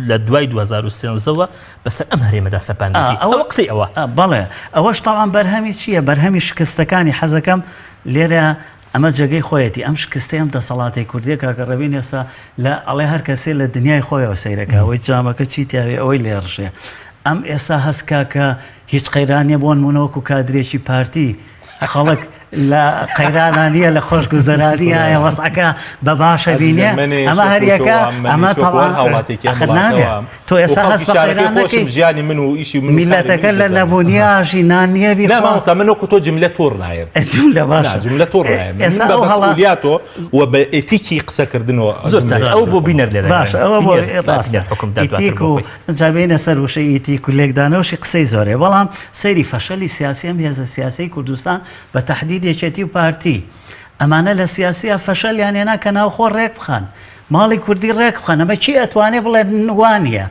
لە دوای 2013ەوە بەسەر ئەم هەرێمەدا سەپاندێتی ئەوە ئەوە قسەی ئەوە. بەڵێ ئەوەش تەبعەن بەرهەمی چییە بەرهەمی شکستەکانی حەزەکەم لێرە. ئەمە جێگەی خۆیەتی ئەم شکستەی ئەم دەسەڵاتەی کوردیە کاکە ڕەبین ئێستا لە ئەڵێ هەر کەسێ لە دنیای خۆیەوە سەیرەکە ئەوەی جامەکە چی تیاوێ ئەوەی لێ ڕژێ ئەم ئێستا هەست کا کە هیچ قەیران نیە بۆنمونە وەکو کادرێکی پارتی خەڵک لە قەیرانا نییە لە خۆش گوزەرانیایە وەزعەکە بە باشە بینێ ئەمە هەریەکە ئەمە تەواو هاوڵاتێکی ئەخر نابێ تۆ ئێستا هەست بە قەیران نەکەی ژیانی من و ئیشی من میلەتەکە لە نەبوونیاشی نان نییە بیخوا نا مامۆستا من وەکو تۆ جملە توڕ نایەم جملە باشە جملە توڕ نایەم ئێستا من بە ئەو هەڵە مەسئولیاتەوە و بە ئێتیکی قسەکردنەوە زۆر چاک ئەو بۆ بینەر لێرە باشە ئەوە بۆ ڕاستە حکوم ئیتیک و جا بێینە سەر وشەی ئیتیک و لێکدانەوەشی قسەی زۆرێ بەڵام سەیری فەشەلی سیاسی ئەم هێزە سیاسەی کوردستان بە تەحدید یەکێتی و پارتی ئەمانە لە سیاسیا فەشەلیان هێنا کە ناوخۆ ڕێک بخەن ماڵی کوردی ڕێک بخەن ئەمە کێ ئەتوانێ بڵێ وانیە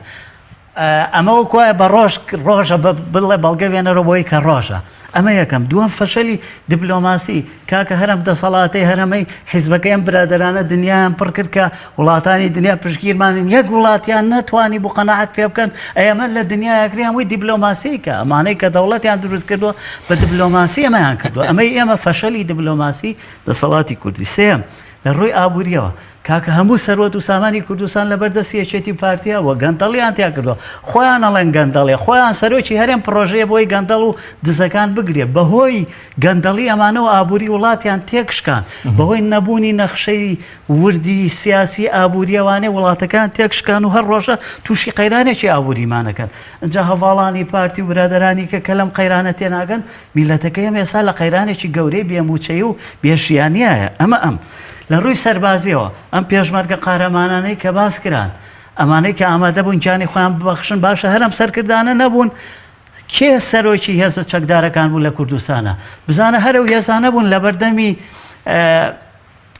ئەمە وەک وایە بە ڕۆژ ڕۆژە بڵێ بەڵگە بێنەرەوە بۆی کە ڕۆژە ئەمە یەکەم دووەم فەشەلی دیبلۆماسی کاکە هەرم دەسەڵاتەی هەرەمەی حیزبەکەی ئەم برادەرانە دنیایان پڕ کرد کە وڵاتانی دنیا پشتگیرمانن یەک وڵاتیان نەتوانی بۆ قەناعەت پێ بکەن ئەمە لە دنیا یەکری هەمووی دیبلۆماسی کە ئەمانەی کە دەوڵەتیان دروست کردووە بە دیبلۆماسی ئەمەیان کردووە ئەمەی ئێمە فەشەلی دیبلۆماسی دەسەڵاتی کوردی سێم لە ڕووی ئابووریەوە کاکە هەموو سەروەت و سامانی کوردستان لەبەر دەستی یەکێتی و پارتیە و گەندەڵیان تیا کردووە خۆیان ئەڵێن گەندەڵێ خۆیان سەرۆکی هەرێم پڕۆژەیە بۆی گەندەڵ و دزەکان بگرێ بەهۆی گەندەڵی ئەمانەوە ئابووری وڵاتیان تێکشکان بەهۆی نەبوونی نەخشەی وردی سیاسی ئابووریەوانێ وڵاتەکان تێکشکان و هەر ڕۆژە تووشی قەیرانێکی ئابووریمانەکەن ئەجا هەڤاڵانی پارتی و برادەرانی کە کە لەم قەیرانە تێناگەن میللەتەکەی ئێمە ئێستا لە قەیرانێکی گەورەی بێ مووچەیی و بێ ژیانیایە. ئەمە ئەم. لە ڕووی سەربازییەوە، ئەم پێشمەرگە قارەمانانەی کە باس کران، ئەمانەی کە ئامادە بوون گیانی خۆیان ببەخشن، باشە هەر ئەم سەرکردانە نەبوون؟ کێ سەرۆکی هێزە چەکدارەکان بوو لە کوردستانا؟ بزانە هەر ئەو هێزانە بوون لەبەردەمی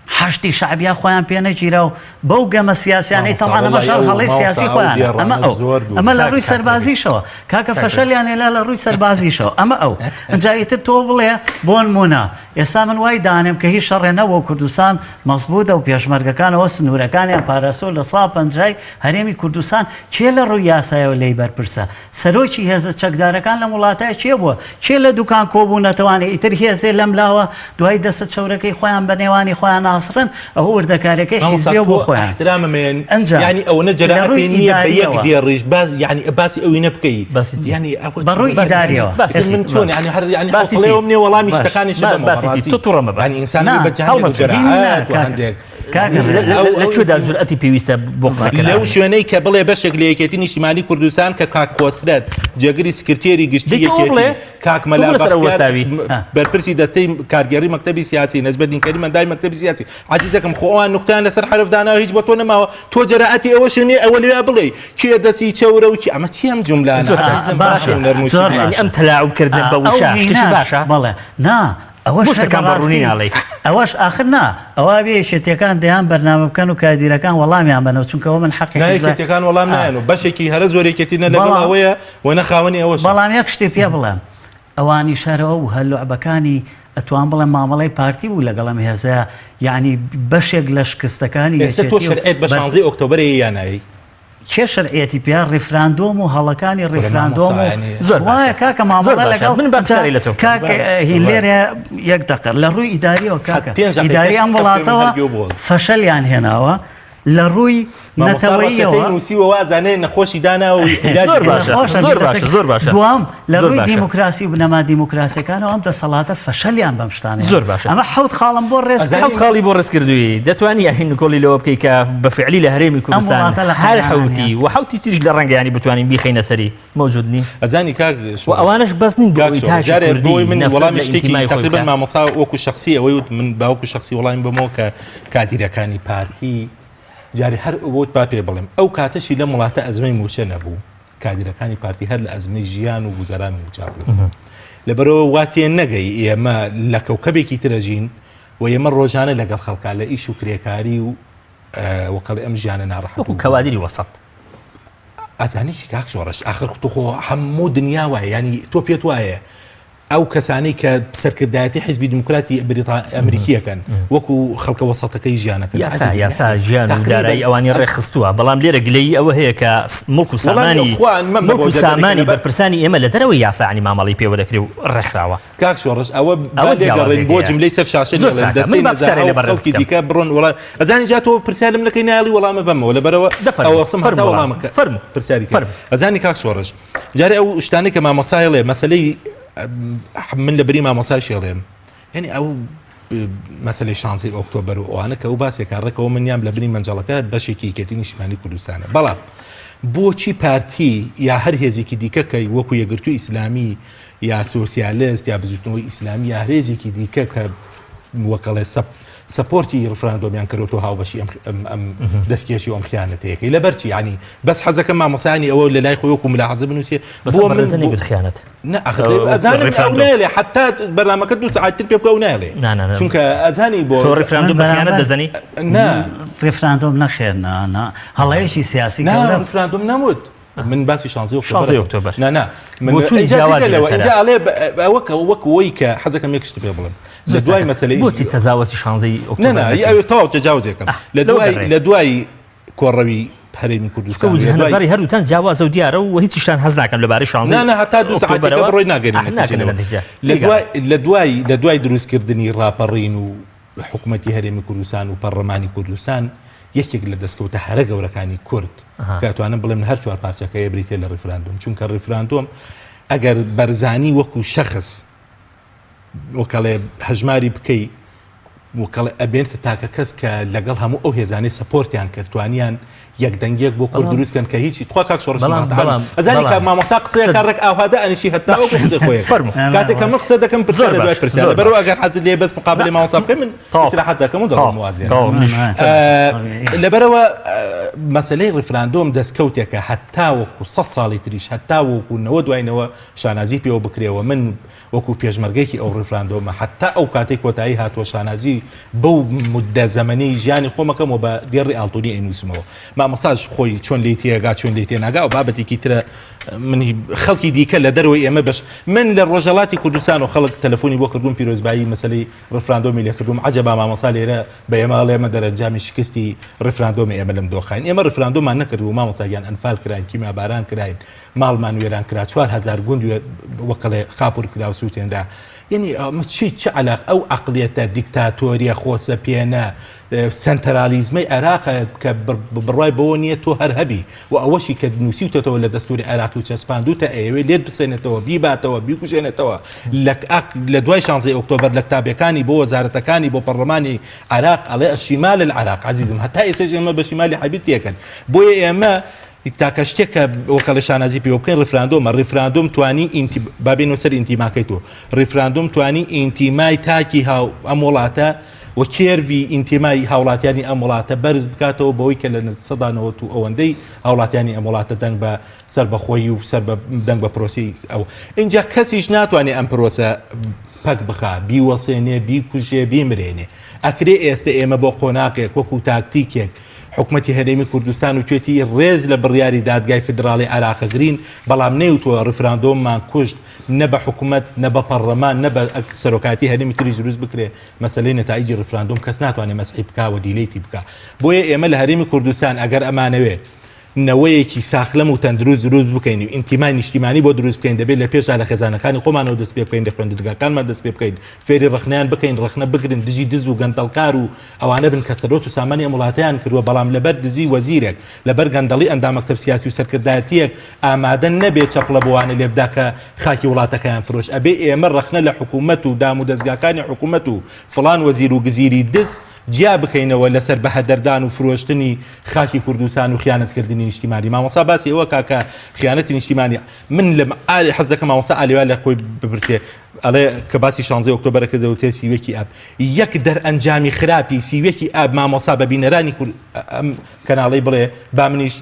حەشدی شەعبیا خۆیان پێ نەگیرا و بەو گەمە سیاسیانەی تەبعەن ئەمەش هەر هەڵەی سیاسی خۆیانە ئەمە ئەو ئەمە لە ڕووی سەربازیشەوە کاکە فەشەلیان هێنا لە ڕووی سەربازیشەوە ئەمە ئەو ئەجا ئیتر تۆ بڵێ بۆنمونە ئێستا من وای دانێم کە هیچ شەڕێ نەبووە کوردستان مەزبوتە و پێشمەرگەکانەوە سنوورەکانیان پاراستووە لە سا پەنجای هەرێمی کوردستان کێ لە ڕووی یاسایەوە لێی بەرپرسە سەرۆکی هێزە چەکدارەکان لەم وڵاتە کێ بووە؟ کێ لە دوکان کۆبوونەتەوانێ ئیتر هێزێ لەم لاوە دوای دەسە چەورەکەی خۆیان بە نێوانی خۆیان ناسڕن ئەوە وردەکاریەکەی مامۆستا حیزبیە تۆ بۆ خۆیان ئیحترامم هەیە ئەنجا یانی ئەوەنە لە جەرائەتی ڕووی نییە بە یەک ئیداریەوە دێڕیش باس یانی باسی ئەوی نەبکەی باسی چی؟ یانی ئەوە بە ڕووی باسی چی؟ ئیداریەوە باسی ئیتر چی؟ من چۆن یانی هەر یانی باسی چی؟ حوسڵەیەوەم نییە وەڵامی باش. شتەکانیشت با- بەمەوە باسی چی؟ بەڕاستی تۆ توڕە مەبە. یانی ئینسان نا، بە جەهلێک و هەڵمەچن. جەرائەت و کاکە. هەندێک کاکە لە کوێدا جورئەتی پێویستە بۆ قسەکردن؟ لەو شوێنەی کە بڵێ بەشێک لە یەکێتی نیشتیمانی کوردستان کە کاک کۆسرەت جێگری سکرتێری گشتی یەکێتی، کاک مەلا بەختیار بەرپرسی دەستەی کارگێڕی مەکتەبی سیاسی، نەجمەدین کەریم ئەندامی مەکتەبی سیاسی، عەزیزەکەم خۆ ئەوان نوکتەیان لەسەر حەرف داناوە هیچ بۆ تۆ نەماوە، تۆ جەرائەتی ئەوەشت نییە ئەوە لەوێ بڵێی کێ دەستی چەورە و کێ ئەمە چییە ئەم جوملانە عەزیزم باشە و نەرم و شیرین. ئەم تەلاعوب کردنە بە وشە شتێکی باشە؟ بەڵێ نا ئەوەش بۆ هەر شتەکان بە ڕوونی بەڕاستی ناڵێی؟ ئەوەش ئاخر نا ئەوە بێ یەکێتیەکان دەیان بەرنامە بکەن و کادیرەکان وەڵامیان بەنەوە چونکە ئەوە من حەقی نا حیزبە یەکێتیەکان وەڵام ئا. نایەن و بەشێکی هەرە زۆر یەکێتی نە لەگەڵ بەڵام ئەوەیە و نە خاوەنی ئەوەشە. بەڵام یەک شتێ پێ بڵێم ئەوانیش هەر ئەو هەلوعبەکانی ئەتوان بڵێم مامەڵەی پارتی بوو لەگەڵ ئەم هێزەیا یەعنی بەشێک لە شکستەکانی ئێستا تۆ یەکێتی و شەرعیەت بە بەر شانزەی ئۆکتۆبەر ئەیەی یا نایەی؟ کێ شەرعیەتی پێ ڕیفراندۆم و هەڵەکانی کورە ڕیفراندۆم مامۆستا و یانی زۆر وایە باشە کاکە زۆر مامەڵە باشە لەگەڵ من با جا پرسیارێک لە تۆ بکەم کاک باش هین باش لێرە یەک دەقە لە ڕووی ئیداریەوە حەز کاکە پێنج دەقەی ئیداری پێش ئەم قسە بکەی من وڵاتەوە هەر گوێ بۆ فەشەلیان هێناوە لە ڕووی مامۆستا ڕەچەتەی نەتەوەییەوە نووسیوە وازانێ نەخۆشی داناوە و عیلاجی زۆر پێ باشە نەخۆشە زۆر باشە میللەتەکە زۆر باشە دوام لە زۆر ڕووی باشە دیموکراسی و بنەما دیموکراسیەکانەوە ئەم دەسەڵاتە فەشەلیان بەم شتانە زۆر هێنا باشە ئەمە حەوت خاڵم بۆ ڕێز ئەزانی حەوت کرد خاڵی بۆ ڕێز کردووی دەتوانی یانی نکۆڵی لەوە بکەی کە بە فعلی لە هەرێمی ئەم کوردستان وڵاتە لە هەر قەیرانانە حەوتی و حەوتی تریش لە ڕەنگە یانی بتوانین بیخەینە سەری مەوجود نین ئەزانی کاک و شۆڕش ئەوانەش بەس نین بۆ کاک ئەوەی شۆڕش تاکی جارێ کوردی بۆی من نەفرەت وەڵامی لە شتێکی ئینتیمای خۆی تقریبا بکا مامۆستا وەکو شخصی ئەوەی وت من باوەکو شخصی وەڵامی بەمەوە کە کادیرەکانی پارتی جارێ هەر وت با پێ بڵێم ئەو کاتەشی لەم وڵاتە ئەزمەی موچە نەبوو کادیرەکانی پارتی هەر لە ئەزمەی ژیان و گوزەران و موچە بوون لەبەرەوە وا تێ نەگەی ئێمە لە کەوکەبێکی ترەژین و ئێمە ڕۆژانە لەگەڵ خەڵکا لە ئیش و کرێکاری و وەکەڵی ئەم ژیانە ناڕەحەت وەکو کەوادری وەسەت ئەزانی چی کاک شۆڕش ئاخر تۆ خۆ هەموو دنیا وایە ینی تۆ پێت وایە. ئەو کەسانەی کە سەرکردایەتی حیزبی دیموکراتی ئەمریکیەکەن وەکو خەڵکە وەسەتەکەی ژیانەکەن. یاسا یاسا ژیان و دارایی ئەوانی ڕێکخستووە، بەڵام لێرە گلەیی ئەوە هەیە کە مڵک و سامانی مڵک و سامانی بەرپرسانی ئێمە لە دەرەوەی یاسا یانی مامەڵەی پێوە دەکرێ و ڕێکخراوە. کاک شۆڕش ئەوە با لێگەڕێین بۆ جملەی سەر شاشە زۆر چاکە من با پرسیارێک لە بەڕێز خەڵکی دیکە بڕۆن وەڵام ئەزانی جا تۆ پرسیارم نەکەی نایەڵی وەڵامە بەمەوە لەبەرەوە ئەوە سم هەتا وەڵامەکە فەرموو پرسیاری فەرموو ئەزانی کاک شۆڕش جارێ ئەو شتانەی کە مامۆستا ئەڵێ مەسەلەی من لە بری مامۆسای شێڵێم یعنی ئەو مەسلەی شانزەی ئۆکتۆبەر و ئەوانە کە ئەو باسێکە ڕێکەوە منیان لە بنی مەنجەڵەکە بەشێکی یەکێتی نیشتمانی کوردستانە بەڵام بۆچی پارتی یا هەر هێزێکی دیکە کە وەکو یەکگرتوو ئیسلامی یا سۆسیالست یا بزوتنەوەی ئیسلامی یا هێزێکی دیکە کە وەکەڵێ سەپ support ی ڕفراندۆمیان کردوەوە هاوبەشی ئەم دەستکێشی ئەم خیانەتەیەکەی لەبەر چی ینی بەس حەزەکە مامۆسانی ئەوە لە لای خۆی وەکو ملاحەزە بنووسێ بۆ من خیانەت ئەزانم حتا بەرنامەکە دو ساعتتر پێ بکە و نایڵێ چونکە ئەزانی بۆ تۆ ڕفراندۆم بە خیانەت دەزانی نا ڕفراندۆم نەخێر نا هەڵەیەکی سیاسی ڕفراندۆم نەوت من باسی شانزەی شانزەی ئۆکتۆبەر نا نا من بۆچوونی جیاوازی لەوە ئینجا ئەڵێ وەک وەک وەی کە حەزەکەم یەک شت پێ بڵێم لە دوای مەسەلەی بۆچی تەجاوزی شانزەی ئۆکتۆبەر نا نا ئەوێ تەواو تەجاوزێکم لە دوای لە دوای کۆڕەوی هەرێمی کوردستان وجهە نظری هەردووتان جیاوازە و دیارە و هیچیشتان هەست ناکەم لەبارەی شانزەی نا نا هەتا دوو سەعات ئۆکتۆبەرەوە بڕۆی ناگەین ناگەینە نەتیجە لە دوای لە دوای لە دوای دروستکردنی ڕاپەڕین و حکومەتی هەرێمی کوردستان و پەڕلەمانی کوردستان یەکێک لە دەستکەوتە هەرە گەورەکانی کورد کە ئەتوانم بڵێم هەر چوار پارچەکەیە بریتە لە ڕیفراندۆم چونکە ڕیفراندۆم ئەگەر بەرزانی وەکو شەخس وەکەڵێ هەژماری بکەی وکەڵێ ئەبێنتە تاکە کەس کە لەگەڵ هەموو ئەو هێزانەی support یان کرد توانیان یەک دەنگێک بۆ کورد دروست کەن کە هیچی تخوا کاک شۆڕش بەڵام ئەزانی کاک مامۆستا قسەیەکە ڕێک ئاوها دائەنیشی هەتا ئەو قسەی خۆی فەرموو کاتێک کە من قسە دەکەم پرسیار لە دوای پرسیار لەبەرەوە ئەگەر حەزت لێ بەس مقابلەی مامۆستا بکەی من ئیسراحەت دەکەم و دەڕۆم وازیان لەبەرەوە مەسەلەی ڕیفراندۆم دەستکەوتێکە هەتا وەکو سە ساڵی تریش هەتا وەکو نەوە دوای نەوە شانازی پێوە بکرێەوە من وەکو پێشمەرگەیەکی ئەو ڕیفراندۆمە حەتا ئەو کاتەی کۆتایی هاتووە شانازی بەو موددە زەمەنەی ژیانی خۆمەکەم و بە دێڕی ئاڵتونی ئەینووسمەوە. مامۆستاش خۆی چۆن لێی تێگا چۆن لێی تێناگا ئەو بابەتێکی ترە منی خەڵکی دیکە لە دەرەوەی ئێمە بەش من لە ڕۆژهەڵاتی کوردستان و خەڵک تەلەفۆنی بۆ کردووم پیرۆزبایی مەسەلەی ڕیفراندۆمی لێ کردووم عەجەبا مامۆستا لێرە بە ئێمە ئەڵێ ئێمە دەرەنجامی شکستی ڕیفراندۆمی ئێمە لەم دۆخاین ئێمە ڕیفراندۆمان نەکردبوو مامۆستا گیان ئەنفال کراین کیمیاباران کراین ماڵمان وێران کرا 4000 گوند وەکەڵێ خاپور کرا و سووتێنرا یعنی ئەمە چی چ علاق ئەو عقلیەتە دیکتاتۆریە خۆسەپێنە سەنتەرالیزمەی عێراق کە بڕوای بەوە نییە تۆ هەر هەبی و ئەوەشی کە نووسیوتەتەوە لە دەستوری عێراقی و چەسپاندوتە ئەیەوێ لێت بسێنێتەوە بیباتەوە بیکوژێنێتەوە لە دوای شانزەی ئۆکتۆبەر لە کتابەکانی بۆ وەزارەتەکانی بۆ پەرلەمانی عێراق ئەڵێ الشمال العراق عزیزم هەتا ئێستاش ئێمە بە شیمالی حەبیب تێکەن بۆیە ئێمە تاکە شتێک کە وەکەڵێ شانازی پێوە بکەین ڕیفراندۆمە ڕیفراندۆم توانی ئینتی با بێینەوە سەر ئینتیماکەی تۆ ڕیفراندۆم توانی ئینتیمای تاکی هاو ئەم وڵاتە و curve ی ئینتیمای هاوڵاتیانی ئەم وڵاتە بەرز بکاتەوە بەوەی کە لە سەدا نەوەت و ئەوەندەی هاوڵاتیانی ئەم وڵاتە دەنگ بە سەربەخۆیی و سەر بە دەنگ بە پرۆسەی ئەو ئینجا کەسیش ناتوانێ ئەم پرۆسە پەک بخا بیوەسێنێ بیکوژێ بیمرێنێ ئەکرێ ئێستە ئێمە بۆ قۆناغێک وەکو تاکتیکێک حکومەتی هەرێمی کوردستان وتوێتی ڕێز لە بڕیاری دادگای فیدراڵی عێراق ئەگرین، بەڵام نەیوتووە ڕیفراندۆممان کوشت، نە بە حکومەت، نە بە پەڕلەمان، نە بە سەرۆکایەتی هەرێمی تریش دروست بکرێ، مەسەلەی نەتائیجی ڕیفراندۆم کەس ناتوانێ مەسحی بکا و delete ی بکا. بۆیە ئێمە لە هەرێمی کوردستان ئەگەر ئەمانەوێ نەوەیەکی ساخلەم و تەندروست دروست بکەین و ئینتیمای نیشتیمانی بۆ دروست بکەین دەبێت لە پێشا لە خێزانەکانی خۆمانەوە دەست پێ بکەین لە خوێندنگاکانمان دەست پێ بکەین فێری ڕەخنەیان بکەین ڕەخنە بگرن دژی دز و گەندەڵکار و ئەوانە بن کە سەروەت و سامانی ئەم وڵاتەیان کردووە، بەڵام لەبەر دزی وەزیرێک، لەبەر گەندەڵی ئەندام مەکتەب سیاسی و سەرکردایەتییەک ئامادە نەبێ چەپڵە بۆ وانە لێبدا کە خاکی وڵاتەکەیان فرۆشت. ئەبێ ئێمە ڕەخنە لە حکوومەت و دام و دەزگاکانی حکوومەت و فڵان وەزیر و گزیری دز جیا بکەینەوە لەسەر بەهەدەردان و فرۆشتنی خاکی کوردستان و خیانەتکردنی نیشتیمانی. مامۆستا باسی ئەوە کا کە خیانەتی نیشتیمانی من لە حەز دەکەم مامۆستا ئالێوا لە خۆی بپرسێ ئەڵێ کە باسی شانزەی ئۆکتۆبەرە کرد دەوترێ سیوەکی ئاب یەک دەرئەنجامی خراپی سیوەکی ئاب مامۆسا بە بینەرانی کور ئەم کەناڵەی بڵێ با منیش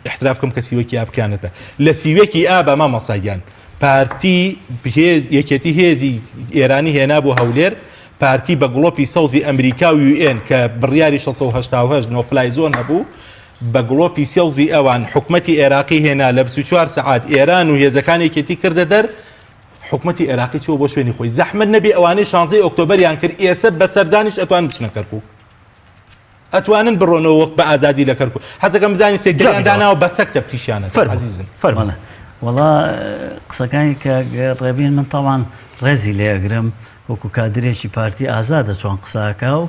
احتراف کەم کە سیوەکی ئاب خیانەتە لە سیوەکی ئابا مامۆسا گیان پارتی هێز یەکێتی هێزی ئێرانی هێنا بۆ هەولێر پارتی بە گڵۆپی سەوزی ئەمریکا و UN کە بڕیاری 688 no fly zone هەبوو بە گڵۆپی سەوزی ئەوان حکومەتی عێراقی هێنا لە 24 سەعات ئێران و هێزەکان یەکێتی کردە دەر. حکومەتی عێراقی چووە بۆ شوێنی خۆی زەحمەت نەبێ ئەوانەی شانزەی ئۆکتۆبەریان کرد ئێسە بە سەردانیش ئەتوان بچنە کەرکوک ئەتوانن بڕۆنەوە وەک بە ئازادی لە کەرکوک حەزەکەم بزانی سێکتەریان داناوە بە سەگ تەفتیشیان ئەکەن فەرموو عەزیزم. فەرموو. بەڵێ وەڵا قسەکانی کاک ڕێبین من تاوان ڕێزی لێ ئەگرم وەکو کادرێکی پارتی ئازادە چۆن قساکە و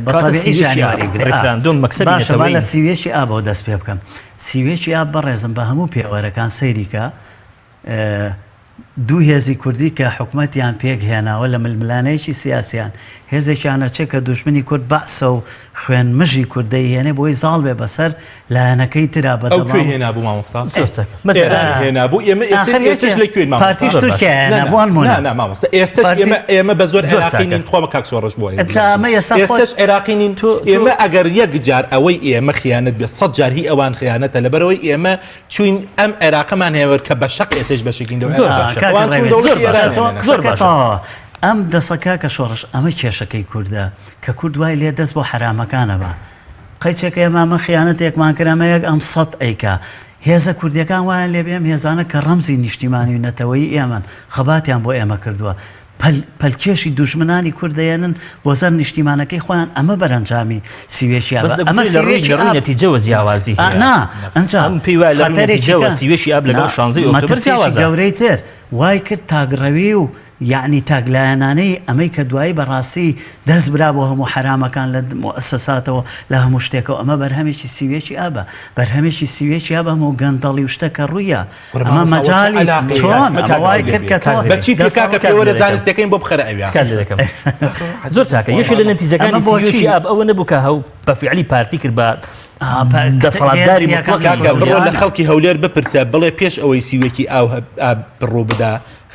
بە کاتە تەبیعی سیوێکی ژانی ئاب وەریگرێ. ئا، ڕیفراندۆم مەکسەبی باشە با نەتەوەیی لە سیوێکی ئابەوە دەست پێ بکەم سیوێکی ئاب بەڕێزم بە هەموو پێوەرەکان سەیری کە دوو هێزی کوردی کە حکومەتیان پێک هێناوە لە ململانێیەکی سیاسیان هێزێکیان ئەچێ کە دوژمنی کورد بەعسە و خوێن مژی کورد دەیهێنێ بۆی زاڵ بێ بەسەر لایەنەکەی ترا بە ئەو کوێی دەماو هێنابوو مامۆستا؟ زۆر چاک مەسەلەن ئێرانی هێنابوو ئێمە ئێستا ئاخر ئێستەش یەکێ لە کوێین مامۆستا؟ پارتیش زۆر باشە. تورکیای نا هێنا نا بۆ نموونە نا نا مامۆستا ئێستەش پارتی ئێمە ئێمە بە زۆر زۆر عێراقی چاکە. نین تخوا بە کاک شۆڕش بۆ ئەجا ئەمە ئێستا خۆت ئێستەش عێراقی نین تۆ تۆ ئێمە ئەگەر یەک جار ئەوەی ئێمە خیانەت بێ سەد جار هی ئەوان خیانەتە لەبەرئەوەی ئێمە چوین ئەم عێراقەمان هەیە کە بە شەق ئێسەیش بەشێکین لەو زۆر عێراقە. باشە. کاکە ئەوان چوون ڕێبین دەوڵەتی زۆر باشە. ئێرانیان تۆ هێنا. زۆر قسەکە باشە. تەواوە ئەم دەسە کاکە شۆڕش ئەمە کێشەکەی کوردە کە کورد وای لێ دەست بۆ حەرامەکانە با قەیچێک ئێمە ئەمە خیانەتێکمان کرد ئەمە یەک ئەم سەد ئەیکا هێزە کوردیەکان وایان لێ بێ ئەم هێزانە کە ڕەمزی نیشتیمانی و نەتەوەیی ئێمەن خەباتیان بۆ ئێمە کردووە پەل پەلکێشی دوژمنانی کورد دەیەنن بۆ سەر نیشتیمانەکەی خۆیان ئەمە بەرەنجامی سیوێکی بەس ئابە لە ئەمە گوتەی لە ڕووی سیوێکی لە ڕووی ئاب نەتیجەوە جیاوازی ئا هەیە نا ئەنجا ئەم پێی وایە لە ڕووی خەتەرێکی نەتیجەوە کە سیوێکی ئاب نا لەگەڵ شانزەی ئۆکتۆبەر مەترسیەکی جیاوازە. گەورەی تر وای کرد تاکڕەوی و یەعنی تاکلایەنانەی ئەمەی کە دوایی بەڕاستی دەست برا بۆ هەموو حەرامەکان لە موئەسەساتەوە لە هەموو شتێکەوە ئەمە بەرهەمێکی سیوێکی ئابە بەرهەمێکی سیوێکی ئابە هەموو گەندەڵی و شتە کە ڕوویە کورە ئەمە مامۆستا وە چ مەجالی عەلاقەی چۆن هەیە؟ ئەمە وای کرد کە تۆ کاک بە چی پێ کاکە دەسەڵات پێوەرە زانستیەکەین بۆ بخەرە ئەویا تکات لێ دەکەم زۆر چاکە یەکێ لە نەتیجەکانی ئەمە بۆچی؟ سیوێکی ئاب ئەوە نەبوو کە هەو بە فیعلی پارتی کرد بە دەسەڵاتداری مطلق کاکە بڕۆ لە خەڵکی خەڵکی هەولێر بپرسە بڵێ پێش ئەوەی سیوێکی ئاو ئاب ڕوو بدا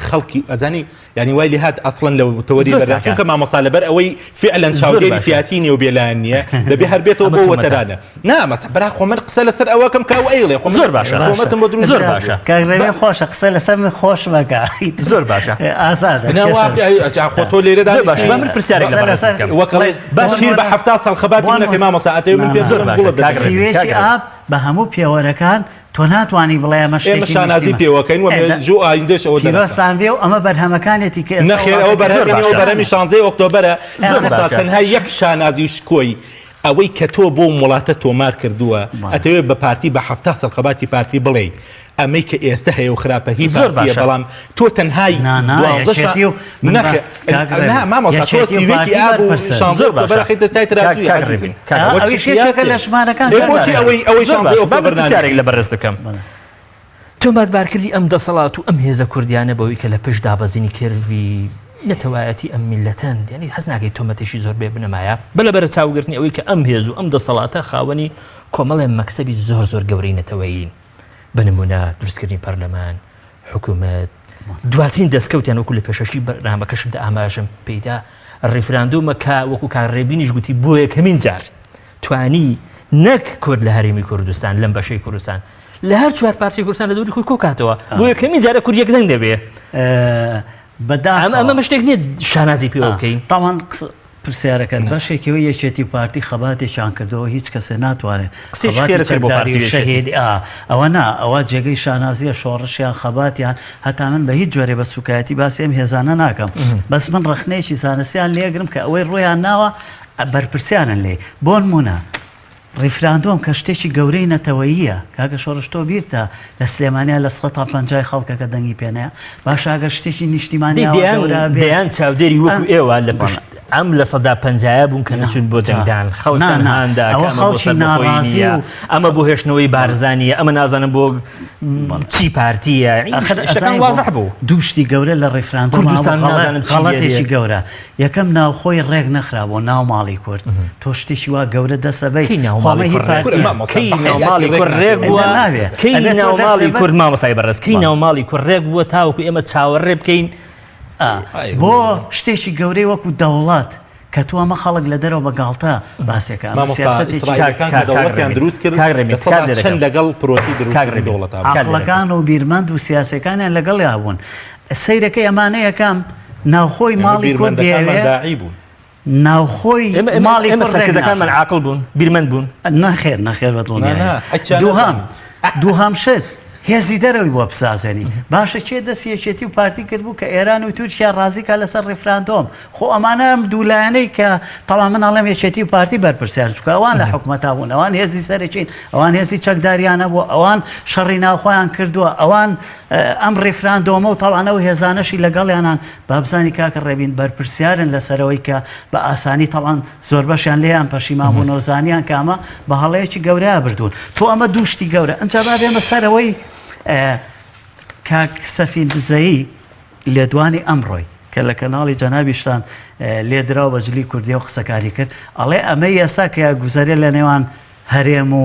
خەڵکی ئەزانی یانی وای لێهات ئەسڵەن لە تەوەری زۆر بەرە چاکە. چونکە مامۆستا لەبەر ئەوەی فعلەن زۆر چاودێری باشە. سیاسی نیە و بێلایەن نییە دەبێ هەر بێتەوە ئەمە بۆ تۆمەتە. وەتەرانە نا مەسە برا خۆ من قسە لەسەر ئەوە کەم کە ئەو ئەیڵێ خۆ من زۆر باشە. تۆمەتم بۆ دروست زۆر نەکردووە. باشە. کاک ڕێبین خۆشە قسە لەسەر من خۆش مەکە زۆر باشە. ئازادە نا کێشە واقعی ئەجا خۆ تۆ لێرە زۆر باشە با دانیشتووی من پرسیارێک لە قسە بەڕێز لەسەر بکەم وەک ئەڵێ باش شیر بە 70 ساڵ خەباتی بۆ منەکەی مامۆستا ئەتەوێ من نا، پێ نا. زۆرم زۆر گوڵت باشە. کاک دەدەم ڕێبین. سیوێکی کاک ئاب بە هەموو پێوەرەکان تۆ ناتوانی بڵێ ئەمە ئێمە شتێکی شانازی نیشتیمان پێوەکەین و ئێ، دە- مێژوو ئایندەش ئەوە دەرەکا. پیرۆزتان بێ و ئەمە بەرهەمەکانێتی کە ئێستا نەخێر ئەوە وڵاتەکە بەرهەمی زۆر ئەوە باشە. بەرهەمی شانزەی ئۆکتۆبەرە زۆر مامۆستا باشە. تەنها یەک شانازی و شکۆی ئەوەی کە تۆ بۆم وڵاتە تۆمار کردووە ئەتەوێ بە پارتی بە حەفتا ساڵ خەباتی پارتی بڵێی ئەمەی کە ئێستە هەیە و خراپە هی زۆر پارتیە باشە. بەڵام تۆ تەنهای نا نا دوانزە شا یەکێتی و من بە نەخێر کاک نا ڕێبین مامۆستا تۆ یەکێتی و سیوێکی پارتی ئاب و بەرپرسن شانزەی زۆر باشە. ئۆکتۆبەر ئەخەیتە تای کاک ترازووی کاک عەزیزم ڕێبین کاک ئا، ئەوە چ ئەویش یەکێکە قیاسێ لە ژمارەکان دەی زۆر بۆچی باشە ئەوەی ئەوەی زۆر شانزەی باشە با من ئۆکتۆبەر پرسیارێک نانووسی لە بەڕێز بکەم بەڵێ. تۆمەتبارکردنی ئەم دەسەڵات و ئەم هێزە کوردیانە بەوەی کە لە پشت دابەزینی curve ی نەتەوایەتی ئەم میللەتەن، یانی هەست ناکەی تۆمەتێکی زۆر بێ بنەمایە؟ بە لەبەرچاوگرتنی ئەوەی کە ئەم هێز و ئەم دەسەڵاتە خاوەنی کۆمەڵێ مەکسەبی زۆر زۆر گەورەی نەتەوەیین، بە نموونە دروستکردنی پەرلەمان، حکوومەت، دواترین دەستکەوتیان وەکو لە پێشەکی بەرنامەکەشمدا ئاماژەم پێیدا ڕیفراندۆمە کە وەکو کاک ڕێبینیش گوتی بۆ یەکەمین جار توانی نەک کورد لە هەرێمی کوردستان لەم بەشەی کوردستان لە هەر چوار پارچەی کوردستان لە دەوری خۆی کۆکاتەوە بۆ یەکەمین جارە کورد یەک دەنگ دەبێ بەداخەوە ئەمە شتێک نییە شانازی پێوە بکەین تاوان پرسیارەکەت بەشێکەوە یەکێتی و پارتی خەباتێکیان کردەوە هیچ کەسێ ناتوانێت قسەی خێرت کرد بۆ پارتی و یەکێتی. شەهید ئا ئەوە نا ئەوە جێگەی شانازیە شۆڕشیان خەباتیان هەتا من بە هیچ جۆرێ بە سوکایەتی باسی ئەم هێزانە ناکەم بەس من ڕەخنەیەکی زانستیان لێگرم کە ئەوەی ڕوویان ناوە بەرپرسیارن لێی بۆنمونە ڕیفراندۆم کە شتێکی گەورەی نەتەوەییە کاکە شۆڕش تۆ بیرتە لە سلێمانیا لە سەتا پەنجای خەڵکەکە دەنگی پێ نەیا باشە ئەگەر شتێکی نیشتیمانی دەی ئاوا دەیان گەورە بێ دەیان چاودێری وەکو ئە، ئێوە لە بەڵێ. پشت ئەم 50%ە بوون کە نەچوون بۆ دەنگدان نا خەڵکتان نا هاندا کە ئەوە ئەمە بۆ خەڵکی سەربەخۆیی ناڕازی نییە و ئەمە بۆ هێشتنەوەی بارزانییە ئەمە نازانم بۆ چی پارتییە ئەخر شتەکان ئەزانی بۆ وازح بوو دوو شتی گەورە لە ڕیفراندۆم هەبوو کوردستان غەڵە نازانم چی لێ غەڵەتێکی دێ. گەورە یەکەم ناوخۆی ڕێک نەخرابوو ناو ماڵی کورد تۆ شتێکی وا گەورە دەسەبەی کەی ناو خۆ ماڵی ئەمە هی کورد ڕێک پارتیە. مامۆستا کەی بە ناو حەیاتی ماڵی ڕێک کورد ڕێک ناکەوێت. بووە ئێ نابێ. کەی ئەبێ تۆ ناو ماڵی دەسەبەی کورد مامۆستای بەڕێز کەی بەڵێ. ناو ماڵی کورد ڕێک بووە تاوەکو ئێمە چاوەڕێ بکەین ئا بۆ شتێکی گەورەی وەکو دەوڵەت کە تۆ ئەمە خەڵک لە دەرەوە بە گاڵتە باسێکە ئەمە مامۆستا سیاسەتێکی ئیسرائیلەکان کە کاک- کاک دەوڵەتیان ڕێبین. دروست کرد کاک ڕێبین، لە سەدا تکات لێ چەند دەکەم. لەگەڵ پرۆسەی کاک دروستکردنی ڕێبین. دەوڵەتا بوون تکات لێ دەکەم. عاقڵەکان و بیرمەند و سیاسیەکانیان لەگەڵیا بوون سەیرەکەی ئەمانە یەکەم ناوخۆی ئێمە ماڵی کورد بیرمەندەکانمان دەیەوێ داعی بوون ناوخۆی ئێمە ئێمە ماڵی ئێمە کورد ڕێک سەرکردەکانمان ناخەن. عاقڵ بوون بیرمەند بوون نەخێر نەخێر بە نا دڵنیایی نا هیچیان دووهەم نەزانن. دووهەم شت. هێزی دەرەوەی بۆ بسازێنی. باشە کێ دەستی یەکێتی و پارتی کردبوو کە ئێران و تورکیا ڕازی کا لەسەر ڕیفراندۆم؟ خۆ ئەمانە ئەم دوو لایەنەی کە تەبعەن من ئەڵێم یەکێتی و پارتی بەرپرسیارن چونکە ئەوان لە حکومەتا بوون، ئەوان هێزی سەرەکین، ئەوان هێزی چەکداریان هەبووە، ئەوان شەڕی ناوخۆیان کردووە، ئەوان ئەم ڕیفراندۆمە و تەبعەن ئەو هێزانەشی لەگەڵیانان با بزانی کاکە ڕێبین بەرپرسیارن لەسەرەوەی کە بە ئاسانی تەبعەن زۆربەشیان لێیان پەشیمان بوونەوە زانیان کە ئەمە بە هەڵەیەکی گەورەیا بردوون تۆ ئەمە دوو شتی گەورە ئەنجا با بێمە سەرەوەی کاک سەفین دزەیی لێدوانی ئەمڕۆی کە لە کەناڵی جەنابیشتان لێدراو بە جلی کوردی و قسەکانی کرد ئەڵێ ئەمە یاسا کە گوزەرێ لە نێوان هەرێم و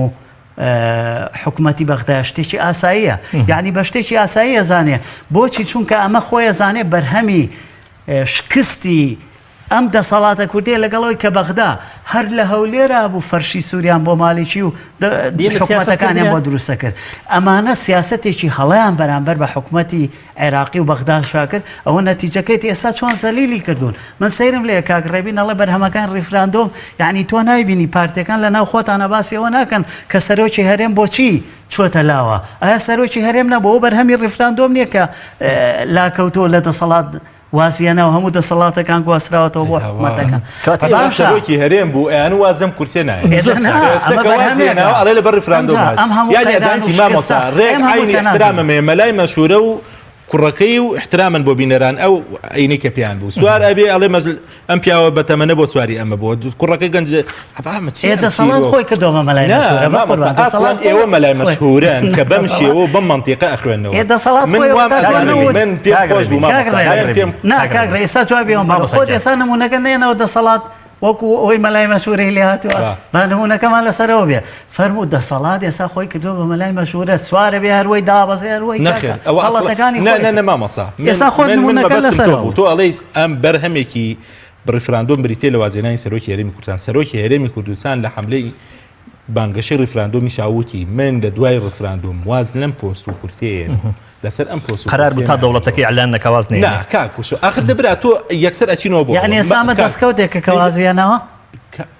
حکوومەتی بەغدا شتێکی ئاساییە یعنی بە شتێکی ئاساییە زانێ بۆچی چونکە ئەمە خۆیە زانێ بەرهەمی شکستی ئەم دەسەڵاتە کوردیە لەگەڵ ئەوەی کە بەغدا هەر لە هەولێرا بوو فەرشی سوریان بۆ مالیکی و حکومەتەکانیان بۆ دروست دەکرد ئەمانە سیاسەتێکی هەڵەیان بەرامبەر بە حکومەتی عێراقی و بەغداشا کرد ئەوە نەتیجەکەیت ئێستا چۆن زەلیلی کردوون من سەیرم لێ کاک ڕێبین ئەڵێ بەرهەمەکان ڕیفراندۆم یعنی تۆ نایبینی پارتەکان لە ناو خۆتانە باسی ئەوە ناکەن کە سەرۆکی هەرێم بۆچی چۆتە لاوە ئایا سەرۆکی هەرێم نەبوو بەرهەمی ڕیفراندۆم نییە کە لاکەوتووە لە دەسەڵات وازیانە و هەموو دەسەڵاتەکان گواستراوەتەوە بۆ حکومەتەکان. کاتێ باشە سەرۆکی هەرێم بوو ئەیان واز لەم کورسیە نایەنێ. زۆر چاکە. ئێستا کە وازی هێناوە ئەڵێ لەبەر ڕیفراندۆم هات. یانی ئەزانی چی مامۆستا ڕێک عەینی ئیحترامم هەیە مەلای مەشهورە و کوڕەکەی و ئیحترامن بۆ بینەران ئەو عەینەی کە پێیان بوو سوار ئەبێ ئەڵێ مەزل ئەم پیاوە بەتەمەنە بۆ سواری ئەمە بۆ کوڕەکەی گەنج ئەمە چی ئێ دەسەڵات خۆی کردەوە بە مەلای مەشهورە بە قوربان دەسەڵات ئێوە مەلای مەشهورن کە بەم شێوە و بەم مەنتیقە ئەخوێنەوە ئێ دەسەڵات من وام ئەزانی من پێم خۆش بوو مامۆستا پێم نا کاک ڕێ ئێستا جوابی ئەوم بەرەوە خۆت ئێستا نموونەکە نێنەوە دەسەڵات وەکو ئەوەی مەلای مەشهورەی لێ هاتووە با نموونەکەمان لەسەرەوە بێ فەرموو دەسەڵات ئێستا خۆی کردووە بە مەلای مەشهورە سوارە بێ هەروەی دابەزێ هەروەی نەخێر ئەوە هەڵەتەکانی نا نا نا مامۆستا ئێستا خۆت نموونەکە لەسەرەوە تۆ ئەڵێی ئەم بەرهەمێکی ڕیفراندۆم بریتیە لە وازهێنانی سەرۆکی هەرێمی کوردستان، سەرۆکی هەرێمی کوردستان لە حەملەی بانگەشەی ڕیفراندۆمیشا وتی من لە دوای ڕیفراندۆم واز لەم پۆست و کورسیە ئێنم لەسەر ئەم پۆست و قەرار بوو کورسیە تا دەوڵەتەکەی نامێنمەوە. ئیعلان نەکا واز نەیەنێ. نا کاک وشۆ ئاخر دە برا تۆ یەکسەر ئەچینەوە بۆ یەعنی ئەوە. ئێستا ئەمە کاک دەستکەوتێکە کە وازی هێناوە؟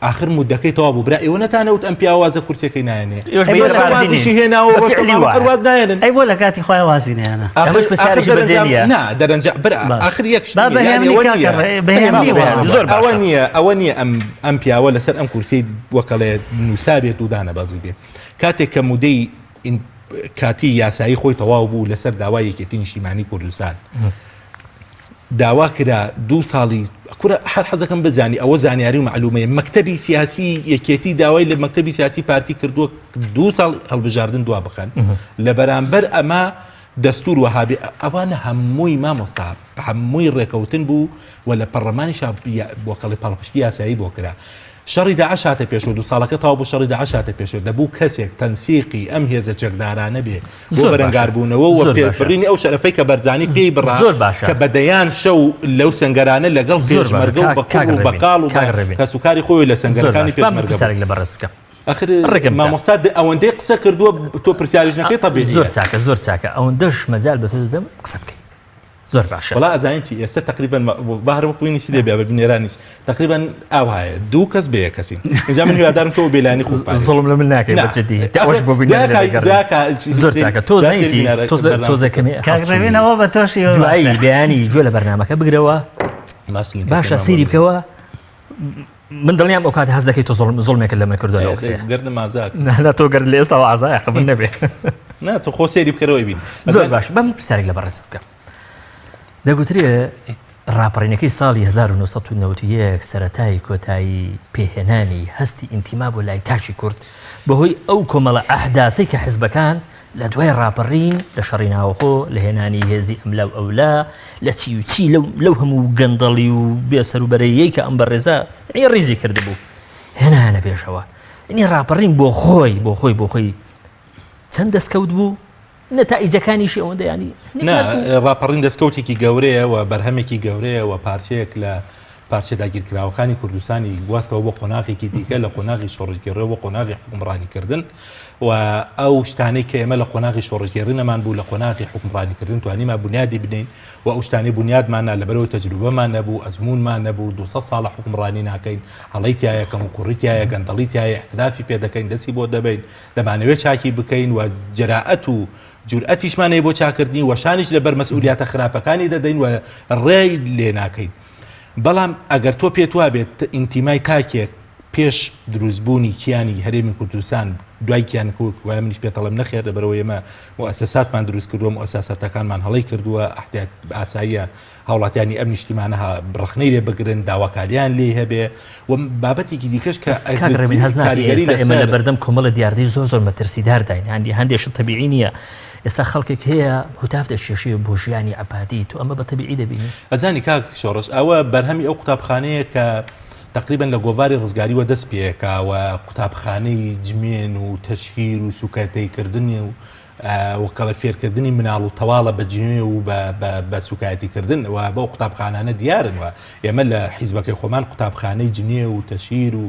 ئاخر مودەکەی تەواو بوو برا ئێوە نەتانەوت ئەم پیاوە وازە کورسیەکەی نایەنێ ئێوەش ئەی بە بۆ لە ڕازی وازیشی نین. هێناوە بە ڕۆشتە فعلی ماڵەوە وایە. هەر واز نایەنن ئەی بۆ لە کاتی خۆی وازی نەهێنا؟ ئاخر ئەمەش پرسیارێکی ئاخر بەجێ دەرەنجام نییە. نا دەرەنجام برا باش. ئاخر یەک شت با نییە بە یانی هێمنی ئەوە کاکە نییە ڕێ بە هێمنی مامۆستا وەڵام زۆر ئەوە باشە. نییە ئەوە نییە ئەم ئەم پیاوە لەسەر ئەم کورسیەی وەکەڵێ نووسابێت و دانەبەزی بێ کاتێک کە مودەی کاتی یاسایی خۆی تەواو بوو لەسەر داوای یەکێتی نیشتیمانی کوردستان داوا کرا دوو ساڵی کورە هەر حەزەکەم بزانی ئەوە زانیاری و مەعلومەیە مەکتەبی سیاسی یەکێتی داوای لە مەکتەبی سیاسی پارتی کردووە دوو ساڵ هەڵبژاردن دوا بخەن لە بەرامبەر ئەمە دەستور وەهابێ ئەوانە هەمووی مامۆستا هەمووی ڕێکەوتن بوو و لە پەڕلەمانیشا وەکەڵی پاڵپشتی یاسایی بۆ کرا. شەڕی داعش هاتە پێشەوە، دوو ساڵەکە تەواو بوو شەڕی داعش هاتە پێشەوە، دەبوو کەسێک تەنسیقی ئەم هێزە چەکدارانە بێ بۆ زۆر باشە. بەرەنگاربوونەوە و زۆر باشە. پێبڕینی ئەو شەرەفەی کە بەرزانی پێی بڕا زۆر باشە. کە بە دەیان شەو لەو سەنگەرانە لەگەڵ زۆر باشە. پێشمەرگە و کاک بە کاک کوڕ و ڕێبین. بەکاڵ و بە کاک ڕێبین. کەسوکاری خۆی لە زۆر سەنگەرەکانی باش. با من پێشمەرگە بوو. پرسیارێک لە بەڕێزت بکەم. ئەخر ڕێکم بکە. مامۆستا ئەوەندەی قسە کردووە تۆ پرسیاریش نەکەی تەبیعیە. زۆر چاکە زۆر چاکە ئەوەندەش مەجال بە تۆ دەدەم قسە بکەی. زۆر باشە. وەڵا ئەزانین چی ئێستا تقریبا با هەر وەک وینیش لێ بێ بە بینەرانیش تقریبا ئاوهایە دوو کەس بە یەک کەسین ئینجا من هیوادارم تۆ بێلانی خۆ پارێزی. زوڵم لە من ناکەی نا. بە جدی ئەوەش بۆ بینەر دوای لێ دەگەڕێ. دوای کا- زۆر چاکە تۆ دوای زانی چی بینەرە- تۆزە بەرنامە. تۆزە کەمێ کاک هەڵچوونی. ڕێبینەوە بە تۆشی ئەوە دوایی باشە. بەیانی گوێ لە بەرنامەکە بگرەوە باش لینکەکەی باشە مامۆ سەیری بگرە. بکەوە من دڵنیام ئەو کاتە هەست دەکەی تۆ زوڵم زوڵمێکت لە من کردووە لەو قسەیە گەردنم ئازاد نا نا تۆ گەر لە ئێستاوە ئازایە قبول نەبێ نا تۆ خۆ سەیری بکەرەوەی بین زۆر باش بەم پرسیارێک لە بەڕێزت بکەم دەگوترێ ڕاپەڕینەکەی ساڵی 1991 سەرەتای کۆتایی پێهێنانی هەستی ئینتیما بۆ لای تاکی کورد بەهۆی ئەو کۆمەڵە ئەحداسەی کە حزبەکان لە دوای ڕاپەڕین لە شەڕی ناوەخۆ لە هێنانی هێزی ئەملا و ئەولا لە چی و چی لەو هەموو گەندەڵی و بێسەروبەرەیەی کە ئەم بەڕێزە یعنی ڕیزی کردبوو هێنایانە پێشەوە یعنی ڕاپەڕین بۆ خۆی بۆ خۆی بۆ خۆی چەند دەستکەوت بوو نەتائیجەکانیشی ئەوەندە ینی نا ڕاپەڕین دەستکەوتێکی گەورەیە و بەرهەمێکی گەورەیە و پارچەیەک لە پارچە داگیرکراوەکانی کوردستانی گواستەوە بۆ قۆناغێکی دیکە لە قۆناغی شۆڕشگێڕیەوە بۆ قۆناغی حوکمڕانیکردن و ئەو شتانەی کە ئێمە لە قۆناغی شۆڕشگێڕی نەمان بوو لە قۆناغی حوکمڕانیکردن توانیمان بنیادی بنین و ئەو شتانەی بنیادمان نا لەبەرەوەی تەجروبەمان نەبوو ئەزموونمان نەبوو 200 ساڵە حوکمڕانی ناکەین هەڵەی تایە کەموکوڕی تایە گەندەڵی تایە احترافی پێ دەکەین دەستی بۆ دەبین دەمانەوێت چاکی بکەین و جەرائەت و جورئەتیشمان هەیە بۆ چاکردنی و شانیش لەبەر مەسئولیاتە خراپەکانی دەدەین و ڕێی لێ ناکەین. بەڵام ئەگەر تۆ پێت وابێت ئینتیمای تاکێک پێش دروستبوونی کیانی هەرێمی کوردستان دوای کیان وایە منیش پێتەڵێم نەخێر لەبەرەوە ئێمە موئەسەساتمان دروست کردووە موئەساساتەکانمان هەڵەی کردووە ئەحتیات ئاساییە هاوڵاتیانی ئەم نیشتیمانە ڕەخنەی لێ بگرن داواکاریان لێی هەبێ و بابەتێکی دیکەش کە کاک ڕێبین هەست ناکەی ئێستا ئێمە لە بەردەم کۆمەڵە دیاردەی زۆر زۆر مەترسیدارداین هەندی هەندێک شت تەبیعی نییە ئێستا خەڵکێک هەیە هوتاف دەکێشێ بۆ ژیانی عەبادی تۆ ئەمە بە تەبیعی دەبینی؟ ئەزانی کاک شۆڕش ئەوە بەرهەمی ئەو قوتابخانەیە کە تقریبا لە گۆڤاری ڕزگاریوە دەست پێکا و قوتابخانەی جمێن و تەشهیر و سوکایەتیکردنی و وەکەڵە فێرکردنی مناڵ و تەواڵە بە جنێو و بە سوکایەتی کردن و بەو قوتابخانانە دیارن و ئێمە لە حیزبەکەی خۆمان قوتابخانەی جنێو و تەشهیر و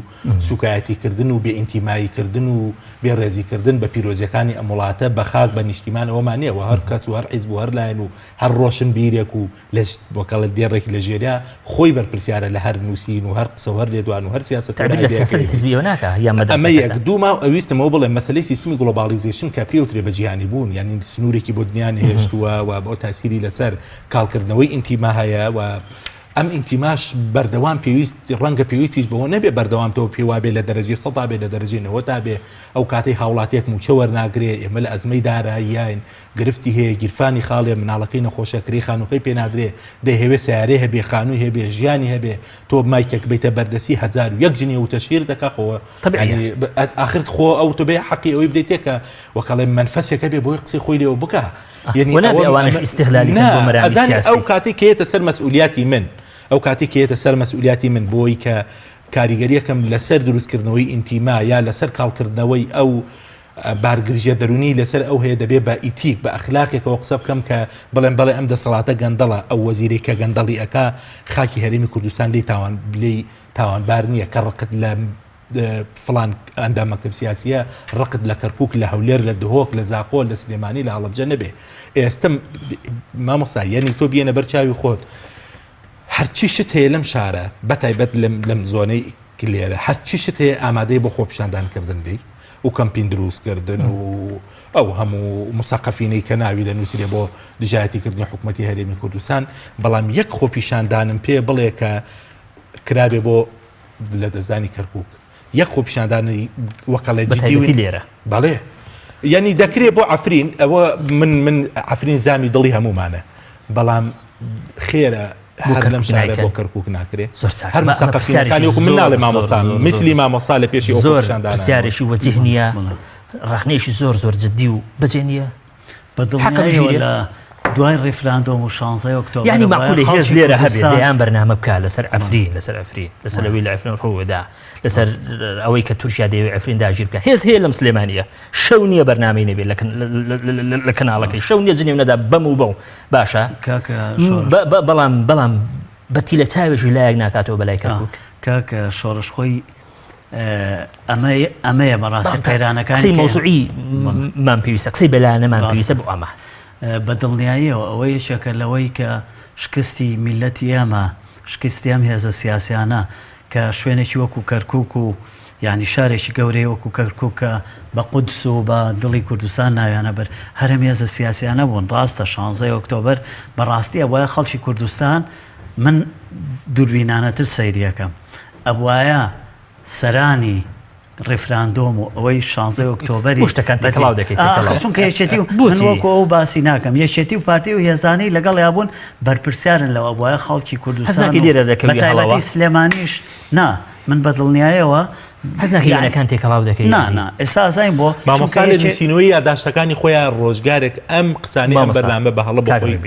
سوکایەتی کردن و بێ ئینتیمایی کردن و بێ ڕێزی کردن بە پیرۆزیەکانی ئەم وڵاتە بە خاک بە نیشتیمان ئەوەمان نییە و هەر کەس و هەر حیزب و هەر لایەن و هەر ڕۆشنبیرێک و لە وەکەڵە دێڕێک لە ژێریا خۆی بەرپرسیارە لە هەر نووسین و هەر قسە و هەر لێدوان و هەر سیاسەت و تعبیر لە سیاسەتی حزبیەوە ناکا یا ئەمە مەدرەسەکەتان. یەک دوو ما ئەویستم ئەوە بڵێم مەسەلەی سیستمی globalization کە پێوترێ بە جیهانی بوون یانی سنوورێکی بۆ دنیا نەهێشتووە و بۆ تاسیری لەسەر کاڵکردنەوەی ئینتیما هەیە و ئەم ئینتیماش بەردەوام پێویست ڕەنگە پێویستیش بەوە نەبێ بەردەوام تۆ پێ وابێ لە دەرەجەی سەدا بێ لە دەرەجەی نەوەتا بێ ئەو کاتەی هاوڵاتیەک مووچە وەرناگرێ ئێمە لە ئەزمەی داراییاین گرفتی هەیە گیرفانی خاڵیە مناڵەکەی نەخۆشە کرێی خانووکەی پێ نادرێ دەیهەوێ سەیارەی هەبێ خانووی هەبێ ژیانی هەبێ تۆ مایکێک بەیتە بەردەستی 1001 جنێو و تەشهیر دەکا خۆ طبیعیە. یعنی ئاخر خۆ ئەو تۆ بێ حەقی ئەوەی بدەیتێ کە وەکەڵێ مەنفەسێک هەبێ بۆی قسەی خۆی لێوە بکا یعنی وە نابێ ئەوە ئەوانەش ئەمە- ئیستغلالی کەن نا بۆ مەرامی ئەزانی سیاسی. ئەو کاتەی کە یەتە سەر مەسئولیاتی من ئەو کاتەی کە یەتە سەر مەسئولیاتی من بۆی کە کاریگەریەکەم لەسەر دروستکردنەوەی ئینتیما یا لەسەر کاڵکردنەوەی ئەو بارگرژیە دەروونی لەسەر ئەو هەیە دەبێ بە ئیتیک بە ئەخلاقێکەوە قسە بکەم کە بڵێم بەڵێ ئەم دەسەڵاتە گەندەڵە ئەو وەزیرەی کە گەندەڵی ئەکا خاکی هەرێمی کوردستان لێی تاوان لێی تاوانبار نییە کە ڕقت لە فڵان ئەندام مەکتەب سیاسیە ڕقت لە کەرکک لە هەولێر لە دهۆک لە زاخۆ لە سلێمانی لە هەڵەبجە نەبێ ئێستم مامۆستا یعنی تۆ بیەنە بەر چاوی خۆت هەرچی شت هەیە لەم شارە بەتایبەت لەم زۆنەی لێرە هەرچی شت هەیە ئامادەی بۆ خۆپیشاندان کردن بی و کەمپین دروست کردن و ئەو هەموو مسەقەفینەی کە ناوی دەنووسرێ بۆ دژایەتی کردنی حکوومەتی هەرێمی کوردستان بەڵام یەک خۆپیشاندانم پێ بڵێ کە کرابێ بۆ لە دەستدانی کەرکک یەک خۆپیشاندانی وەکەڵێ جدی لێرە بەڵێ یعنی دەکرێ بۆ عفرین ئەوە من من عفرین زامی دڵی هەمومانە بەڵام خێرە هەر لەم شارە بۆ کەرکوک ناکرێ هەر مسەقەفینەکانی وەکو من ناڵێ مامۆستا میسلی مامۆستا لە پێشی ئەو زۆر خۆپیشاندانە پرسیارێکی وەجیه نییە ڕەخنەیەکی زۆر زۆر جدی و بەجێ نییە بە دڵنیایەوە لە دوای ڕیفراندۆم و شانزەی ئۆکتۆبەر یعنی وایە معقولە هێز خەڵکی لێرە هەبێ کوردستان دەیان بەرنامە بکا لەسەر عەفرین لەسەر عەفرین لەسەر ئەوەی لە عەفرین ڕوودا لەسەر ئەوەی کە تورکیا دەیەوێ عەفرین داگیر بکا هێز هەیە لەم سلێمانیە شەو نییە بەرنامەی نەبێ لە لە کەناڵەکەی شەو نییە جنێو نەدا بەم و بەو باشە کاکە شۆڕش بەڵام بەڵام بەتی لە چاوێکی لایەک ناکاتەوە بەلای کەرکوک کاکە شۆڕش خۆی ئەمە ئەمەیە بەڕاستی قەیرانەکانی قسەی مەوزوعی مان پێویستە قسەی بەلایەنەمان پێویستە بۆ ئەمە بە دڵنیاییەوە ئەوە یەکێکە لەوەی کە شکستی میللەتی ئێمە شکستی ئەم هێزە سیاسیانە کە شوێنێکی وەکو کەرکوک و یانی شارێکی گەورەی وەکو کەرکوک کە بە قودس و بە دڵی کوردستان ناویانە بەر هەر ئەم هێزە سیاسیانە بوون ڕاستە شانزەی ئۆکتۆبەر بەڕاستی ئەبوایە خەڵکی کوردستان من دووربینانەتر سەیریەکەم ئەبوایە سەرانی ڕیفراندۆم و ئەوەی شانزەی ئۆکتۆبەری بۆ شتەکان تێکەڵاو دەکەیت ئاخر چونکە یەکێتی و من وەکو ئەو باسی ناکەم یەکێتی و پارتی و هێزانەی لەگەڵیا بوون بەرپرسیارن لەوە بوایە خەڵکی کوردستان ناکەی لێرە دەکەوی بە تایبەتی سلێمانیش نا من بە دڵنیایەوە هەست ناکەی وێنەکان تێکەڵاو دەکەی نا نا ئێستا ئازاین بۆ مامۆستا لە نووسینەوەی یاداشتەکانی خۆیان ڕۆژگارێک ئەم قسانەی ئەم بەرنامە بە هەڵە بۆ خۆی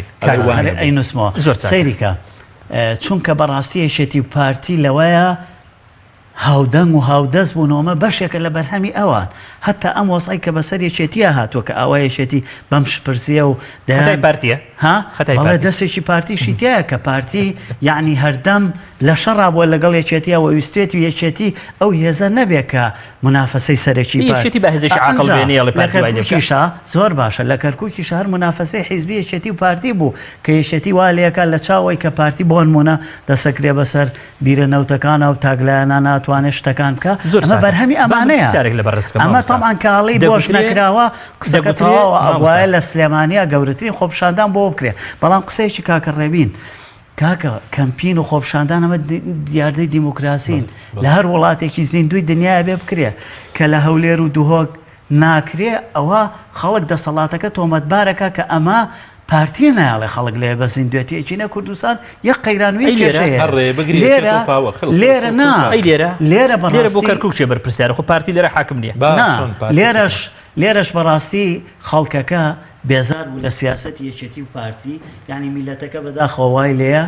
ئەینووسمەوە سەیری کە چونکە بەڕاستی یەکێتی و پارتی لەوەیە هاودەنگ و هاودەست بوون و ئەمە بەشێکە لە بەرهەمی ئەوان هەتا ئەم وەزعەی کە بەسەر یەکێتییا هاتووە کە ئاوا یەکێتی بەم شپرزیە و دەیان خەتای پارتیە ها خەتای بەڵێ دەستێکی پارتیشی تیایە کە پارتی یەعنی هەردەم لە شەڕا بووە لەگەڵ یەکێتیا و ویستێتی یەکێتی ئەو هێزە نەبێ کە مونافەسەی سەرەکی پارتی یەکێتی بە هێزێکی عاقڵ ئەنجا بێ نەیەڵێ لە پارتی وای لێ بکا. کەرکوکیشا زۆر باشە لە کەرکوکیشا هەر مونافەسەی حیزبی یەکێتی و پارتی بوو کە یەکێتی وا لێکا لە چاو ئەوەی کە پارتی بۆنمونە دەسەکرێ بەسەر بیرە نەوتەکانە و تاکلایەنانە. ئەتوانێت شتەکان بکە زۆر ئەمە ساکە. بەرهەمی با من ئەمانەیە پرسیارێک لە بەڕێز بکەم ئەمە مامۆستا. تەبعەن کاڵی بۆش دەگوترێ نەکراوە قسەکە دەگوترێ تەواوە ئەبوایە مامۆستا لە سلێمانیا گەورەترین خۆپیشاندان بۆ بکرێ بەڵام قسەیەکی کاکە ڕێبین کاکە کەمپین و خۆپیشاندان ئەمە دیاردەی دیموکراسین لە هەر وڵاتێکی زیندووی دنیاە بێ بکرێ کە لە هەولێر و دهۆک ناکرێ ئەوە خەڵک دەسەڵاتەکە تۆمەتبارەکە کە ئەمە پارتیە نایەڵێ خەڵک لێ بە زیندوێتی ئەچینە کوردستان یەک قەیران و یەک ئەی لێرە؟ کێشەیە هەر ڕێ بگری لێرە ئەچێتەوە پاوە خڵ خڵ لێرە خڵ نا خڵ ئەی لێرە لێرە لێرە بۆ بەڕاستی کەرکوک کێ بەرپرسیارە خۆ پارتی لێرە حاکم نییە با نا چۆن پارتی لێرەش لێرەش بەڕاستی خەڵکەکە بێزار بوو لە سیاسەتی یەکێتی و پارتی یانی میلەتەکە بەداخەوە وای لێیە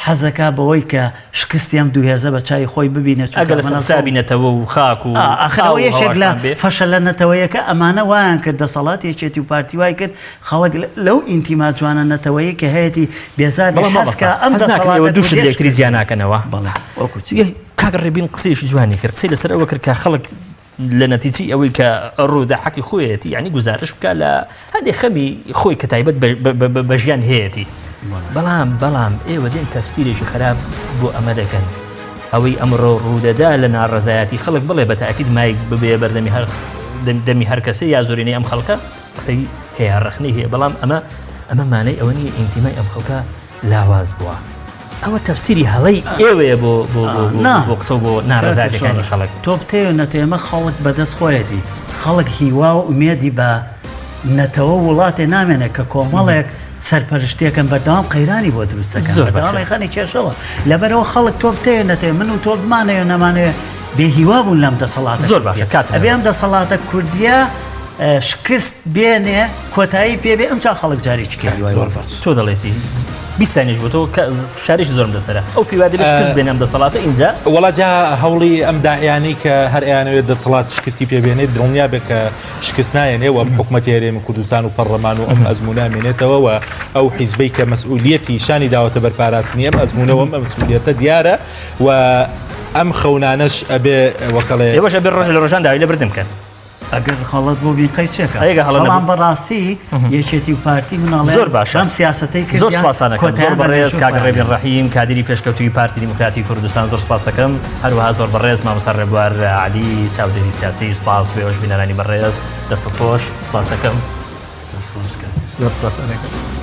حەزەکا بەوەی کە شکستی ئەم دوو هێزە بە چاوی خۆی ببینێ چونکە ئەگەر لەسەر ئەمەنە حسابی زوڵم نەتەوە و خاک و ئا ئاخر ئاو ئەوە و یەکێک لە هەواشمان بێ. فەشەلە نەتەوەیەکە ئەمانە وایان کرد دەسەڵاتی یەکێتی و پارتی وای کرد خەڵک لەو ئینتیما جوانە نەتەوەیەی کە هەیەتی بێزار بێ بەڵام حەز مامۆستا کا ئەم حەز ناکەن دەسەڵاتە ئێوە دوو شت کوردیە لە یەکتری شکست جیا بێنێ. ناکەنەوە؟ بەڵێ وەکو چی؟ یە کاک ڕێبین قسەیەکی جوانی کرد قسەی لەسەر ئەوە کرد کە خەڵک لە نەتیجەی ئەوەی کە ڕوودا حەقی خۆیەتی یعنی گوزارش بکە لە هەندێک خەمی خۆی کە تایبەت بە ژیان هەیەتی بەڵام بەڵام ئێوە دێن تەفسیرێکی خراپ بۆ ئەمە دەکەن ئەوەی ئەمڕۆ ڕوودەدا لە ناڕەزایەتی خەڵک بڵێ بە تاکید مایک ببێ بەردەمی هەر دەمی هەر کەسێ یا زۆرینەی ئەم خەڵکە قسەی هەیە ڕەخنەی هەیە بەڵام ئەمە ئەمە مانای ئەوە نییە ئینتیمای ئەم خەڵکە لاواز بووە ئەوە تەفسیری هەڵەی ئێوەیە بۆ بۆ بۆ نا. بۆ قسە و بۆ ناڕەزایەتیەکانی خەڵک. تۆ بتەوێ نەتەوێ ئەمە خەڵک بەدەست خۆیەتی خەڵک هیوا و ئومێدی بە نەتەوە و وڵاتێ نامێنێ کە کۆمەڵێک سەرپەرشتیەکەن بەردەوام قەیرانی بۆ دروست دەکەن زۆر بەردەوام باشە. ئەیخەنە کێشەوە لەبەرئەوە خەڵک تۆ بتەوێ نەتەوێ من و تۆ بمانەوێ نەمانەوێ بێ هیوا بوون لەم دەسەڵاتە زۆر باشە کوردیە کاتم ئەبێ نەما. ئەم دەسەڵاتە کوردیە شکست بێنێ کۆتایی پێ بێ ئەمجا خەڵک جارێکی کە هیوای زۆر وەرگرت. باش. تۆ دەڵێی چی؟ 20 سانیش بۆ تۆ کە فشارێکی زۆرم لەسەرە ئەو پێی وا دەبێت شکست بێنێ ئەم دەسەڵاتە ئینجا وەڵا جا هەوڵی ئەم داعیانەی کە هەر ئەیانەوێت دەسەڵات شکستی پێ بێنێت دڵنیا بێ کە شکست نایەنێ و ئەم حکومەتی هەرێمی کوردستان و پەڕلەمان و ئەم ئەزموونە ئەمێنێتەوە و ئەو حیزبەی کە مەسئولیەتی شانی داوەتە بەر پاراستنی ئەم ئەزموونە و ئەم مەسئولیەتە دیارە و ئەم خەونانەش ئەبێ وەکەڵێ ئێوەش ئەبێ ڕۆژ لە ڕۆژان داوای لێبردن بکەن. ئەگەر غەڵەت بوو بین قەی چێکە ئەگەر هەڵە بەڵام نەبوو. بەڕاستی یەکێتی و پارتی من ئەڵێم زۆر باشە. بەم سیاسەتەی زۆر کردیان سپاستان ئەکەم زۆر کۆتایان بە بەڕێز مێژوو کاک خۆیان ڕێبین هێنا. ڕەحیم کادیری پێشکەوتووی پارتی دیموکراتی کوردستان زۆر سپاس ئەکەم هەروەها زۆر بەڕێز مامۆستا ڕێبوار عەلی چاودێری سیاسی سپاس بۆ ئێوەش بینەرانی بەڕێز دەستت خۆش سپاس ئەکەم دەست خۆش کاک. زۆر سپاستان ئەکەم.